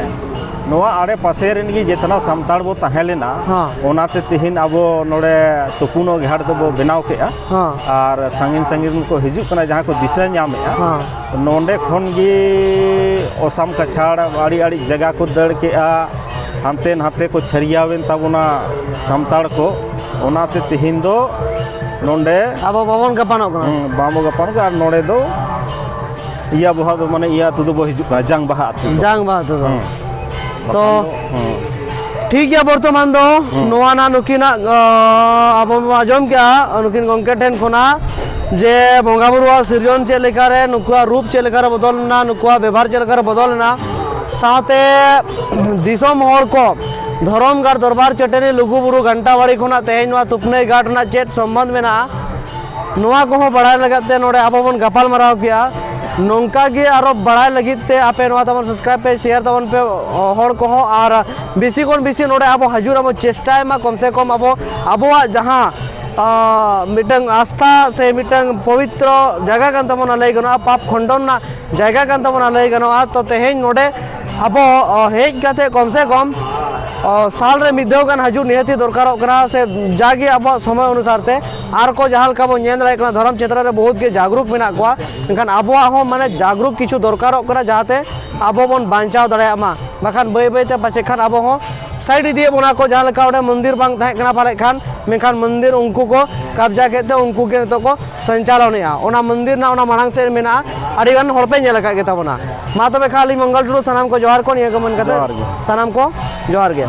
ᱱᱚᱣᱟ ᱟᱲᱮ ᱯᱟᱥᱮ ᱨᱮᱱ ᱜᱮ ᱡᱮᱛᱱᱟ ᱥᱟᱱᱛᱟᱲ ᱵᱚ ᱛᱟᱦᱮᱸ ᱞᱮᱱᱟ, ᱦᱮᱸ᱾ ᱚᱱᱟᱛᱮ ᱛᱮᱦᱮᱧ ᱟᱵᱚ ᱱᱚᱰᱮ ᱛᱩᱯᱩᱱᱚᱜ ᱜᱷᱟᱴ ᱫᱚᱵᱚ ᱵᱮᱱᱟᱣ ᱠᱮᱜᱼᱟ᱾ ᱦᱮᱸ᱾ ᱟᱨ ᱥᱟᱺᱜᱤᱧ ᱥᱟᱺᱜᱤᱧ ᱨᱮᱱ ᱠᱚ ᱦᱤᱡᱩᱜ ᱠᱟᱱᱟ, ᱡᱟᱦᱟᱸ ᱠᱚ ᱫᱤᱥᱟᱹ ᱧᱟᱢᱮᱜᱼᱟ᱾ ᱦᱮᱸ᱾ ᱱᱚᱰᱮ ᱠᱷᱚᱱ ᱜᱮ ᱚᱥᱟᱢ ᱠᱟᱪᱷᱟᱲ ᱟᱹᱰᱤ ᱟᱹᱰᱤ ᱡᱟᱭᱜᱟ ᱠᱚ ᱫᱟᱹᱲ ᱠᱮᱜᱼᱟ, ᱦᱟᱱᱛᱮ ᱱᱟᱛᱮ ᱠᱚ ᱪᱷᱟᱹᱨᱭᱟᱣᱮᱱ ᱛᱟᱵᱚᱱᱟ ᱥᱟᱱᱛᱟᱲ ᱠᱚ, ᱚᱱᱟᱛᱮ ᱛᱮᱦᱮᱧ ᱫᱚ ᱱᱚᱰᱮ ᱟᱵᱚ ᱵᱟᱵᱚᱱ ᱜᱟᱯᱟᱱᱚᱜ ᱠᱟᱱᱟ᱾ ᱦᱩᱸ, ᱵᱟᱵᱚ ᱜᱟᱯᱟᱱᱚᱜ ᱠᱟᱱᱟ᱾ ᱟᱨ ᱱᱚᱰᱮ ᱫᱚ ᱤᱭᱟᱹ ᱵᱚᱦᱟ ᱫᱚ, ᱢᱟᱱᱮ, ᱤᱭᱟᱹ ᱟᱹᱛᱩ ᱫᱚᱵᱚ ᱦᱤᱡᱩᱜ ᱠᱟᱱᱟ, ᱡᱟᱝ ᱵᱟᱦᱟ ᱟᱹᱛᱩ ᱫᱚ᱾ ᱡᱟᱝ ᱵᱟᱦᱟ ᱟᱹᱛᱩ ᱫᱚ᱾ ᱦᱩᱸ᱾ ᱛᱚ, ᱵᱟᱠᱷᱟᱱ ᱫᱚ, ᱦᱩᱸ᱾ ᱴᱷᱤᱠ ᱜᱮᱭᱟ, ᱵᱚᱨᱛᱚᱢᱟᱱ ᱫᱚ ᱦᱩᱸ᱾ ᱱᱚᱣᱟ ᱱᱟ ᱱᱩᱠᱤᱱᱟᱜ, ᱟ, ᱟᱵᱚ ᱵᱚᱱ ᱟᱸᱡᱚᱢ ᱠᱮᱜᱼᱟ, ᱱᱩᱠᱤᱱ ᱜᱚᱢᱠᱮ ᱴᱷᱮᱱ ᱠᱷᱚᱱᱟᱜ ᱡᱮ ᱵᱚᱸᱜᱟ ᱵᱩᱨᱩᱣᱟᱜ ᱥᱤᱨᱡᱚᱱ ᱪᱮᱫ ᱞᱮᱠᱟᱨᱮ, ᱱᱩᱠᱩᱣᱟᱜ ᱨᱩᱯ ᱪᱮᱫ ᱞᱮᱠᱟᱨᱮ ᱵᱚᱫᱚᱞ ᱮᱱᱟ, ᱱᱩᱠᱩᱣᱟᱜ ᱵᱮᱵᱷᱟᱨ ᱪᱮᱫ ᱞᱮᱠᱟᱨᱮ ᱵᱚᱫᱚᱞ ᱮᱱᱟ, ᱥᱟᱶᱛᱮ ᱫᱤᱥᱚᱢ ᱦᱚᱲ ᱠᱚ ᱫᱷᱚᱨᱚᱢ ᱜᱟᱲ ᱫᱚᱨᱵᱟᱨ ᱪᱟᱹᱴᱟᱹᱱᱤ ᱞᱩᱜᱩ ᱵᱩᱨᱩ ᱜᱷᱟᱱᱴᱟ ᱵᱟᱲᱤ ᱠᱷᱚᱱᱟᱜ ᱛᱮᱦᱮᱧ ᱱᱚᱣᱟ ᱛᱩᱯᱱᱟᱹᱭ ᱜᱷᱟᱴ ᱨᱮᱱᱟᱜ ᱪᱮᱫ ᱥᱚᱢᱵᱚᱱᱫᱷ ᱢᱮᱱᱟᱜᱼᱟ, ᱱᱚᱣᱟ ᱠᱚᱦᱚᱸ ᱵᱟᱲᱟᱭ ᱞᱟᱹᱜᱤᱫ ᱛᱮ ᱱᱚᱰᱮ ᱟᱵᱚ ᱵᱚᱱ ᱜᱟᱯᱟᱞ ᱢᱟᱨᱟᱣ ᱠᱮᱜᱼᱟ᱾ ᱱᱚᱝᱠᱟ ᱜᱮ ᱟᱨᱚ ᱵᱟᱲᱟᱭ ᱞᱟᱹᱜᱤᱫ ᱛᱮ ᱟᱯᱮ ᱱᱚᱣᱟ ᱛᱟᱵᱚᱱ subscribe ᱯᱮ, share ᱛᱟᱵᱚᱱ ᱯᱮ, ᱦᱚᱲ ᱠᱚᱦᱚᱸ, ᱟᱨ ᱵᱮᱥᱤ ᱠᱷᱚᱱ ᱵᱮᱥᱤ ᱱᱚᱰᱮ ᱟᱵᱚ ᱦᱤᱡᱩᱜ ᱨᱮᱱᱟᱜ ᱵᱚᱱ ᱪᱮᱥᱴᱟᱭ ᱢᱟ᱾ ᱠᱚᱢ ᱥᱮ ᱠᱚᱢ ᱟᱵᱚ, ᱟᱵᱚᱣᱟᱜ ᱡᱟᱦᱟᱸ, ᱟ, ᱢᱤᱫᱴᱟᱝ ᱟᱥᱛᱷᱟ ᱥᱮ ᱢᱤᱫᱴᱟᱝ ᱯᱚᱵᱤᱛᱨᱚ ᱡᱟᱭᱜᱟ ᱠᱟᱱ ᱛᱟᱵᱚᱱᱟ, ᱞᱟᱹᱭ ᱜᱟᱱᱚᱜᱼᱟ, ᱯᱟᱯ ᱠᱷᱚᱸᱰᱚᱱ ᱨᱮᱱᱟᱜ ᱡᱟᱭᱜᱟ ᱠᱟᱱ ᱛᱟᱵᱚᱱᱟ, ᱞᱟᱹᱭ ᱜᱟᱱᱚᱜᱼᱟ᱾ ᱛᱚ, ᱛᱮᱦᱮᱧ ᱱᱚᱰᱮ ᱟᱵᱚ, ᱚ, ᱦᱮᱡ ᱠᱟᱛᱮ ᱠᱚᱢ ᱥᱮ ᱠᱚᱢ, ᱚ, ᱥᱟᱞ ᱨᱮ ᱢᱤᱫ ᱫᱷᱟᱣ ᱜᱟᱱ ᱦᱤᱡᱩᱜ ᱱᱤᱦᱟᱹᱛᱤ ᱫᱚᱨᱠᱟᱨᱚᱜ ᱠᱟᱱᱟ, ᱥᱮ ᱡᱟᱜᱮ ᱟᱵᱚᱣᱟᱜ ᱥᱚᱢᱚᱭ ᱚᱱᱩᱥᱟᱨ ᱛᱮ᱾ ᱟᱨ ᱠᱚ ᱡᱟᱦᱟᱸ ᱞᱮᱠᱟ ᱵᱚᱱ ᱧᱮᱞ ᱫᱟᱲᱮᱭᱟᱜ ᱠᱟᱱᱟ, ᱫᱷᱚᱨᱚᱢ ᱪᱮᱛᱟᱱ ᱨᱮ ᱵᱚᱦᱩᱛ ᱜᱮ ᱡᱟᱜᱽᱨᱩᱠ ᱢᱮᱱᱟᱜ ᱠᱚᱣᱟ, ᱢᱮᱱᱠᱷᱟᱱ ᱟᱵᱚᱣᱟᱜ ᱦᱚᱸ, ᱢᱟᱱᱮ, ᱡᱟᱜᱽᱨᱩᱠ ᱠᱤᱪᱷᱩ ᱫᱚᱨᱠᱟᱨᱚᱜ ᱠᱟᱱᱟ, ᱡᱟᱦᱟᱸᱛᱮ ᱟᱵᱚ ᱵᱚᱱ ᱵᱟᱧᱪᱟᱣ ᱫᱟᱲᱮᱭᱟᱜ ᱢᱟ᱾ ᱵᱟᱠᱷᱟᱱ ᱵᱟᱹᱭ ᱵᱟᱹᱭ ᱛᱮ ᱯᱟᱪᱮᱫ ᱠᱷᱟᱱ ᱟᱵᱚ ᱦᱚᱸ side ᱤᱫᱤᱭᱮᱫ ᱵᱚᱱᱟ ᱠᱚ, ᱡᱟᱦᱟᱸ ᱞᱮᱠᱟ ᱚᱸᱰᱮ ᱢᱚᱱᱫᱤᱨ ᱵᱟᱝ ᱛᱟᱦᱮᱸ ᱠᱟᱱᱟ ᱯᱟᱞᱮᱫ ᱠᱷᱟᱱ, ᱢᱮᱱᱠᱷᱟᱱ ᱢᱚᱱᱫᱤᱨ ᱩᱱᱠᱩ ᱠᱚ ᱠᱟᱵᱽᱡᱟ ᱠᱮᱫ ᱛᱮ ᱩᱱᱠᱩ ᱜᱮ ᱱᱤᱛᱚᱜ ᱠᱚ ᱥᱚᱧᱪᱟᱞᱚᱱᱮᱜᱼᱟ᱾ ᱚᱱᱟ ᱢᱚᱱᱫᱤᱨ ᱨᱮᱱᱟᱜ ᱚᱱᱟ ᱢᱟᱲᱟᱝ ᱥᱮᱫ ᱨᱮ ᱢᱮᱱᱟᱜᱼᱟ, ᱟᱹᱰᱤ ᱜᱟᱱ ᱦᱚᱲ ᱯᱮ ᱧᱮᱞ ᱟᱠᱟᱫ ᱜᱮ ᱛᱟᱵᱚᱱᱟ᱾ ᱢᱟ ᱛᱚᱵᱮ ᱠᱷᱟᱱ ᱟᱹᱞᱤᱧ ᱢᱚᱝᱜᱚᱞ ᱴᱩᱰᱩ ᱥᱟᱱᱟᱢ ᱠᱚ ᱡᱚᱦᱟᱨ ᱠᱚ, ᱱᱤᱭᱟᱹ ᱠᱚ ᱢᱮᱱ ᱠᱟᱛᱮ ᱡᱚᱦᱟᱨ ᱜᱮ᱾ ᱥᱟᱱᱟᱢ ᱠᱚ ᱡᱚᱦᱟᱨ ᱜᱮ᱾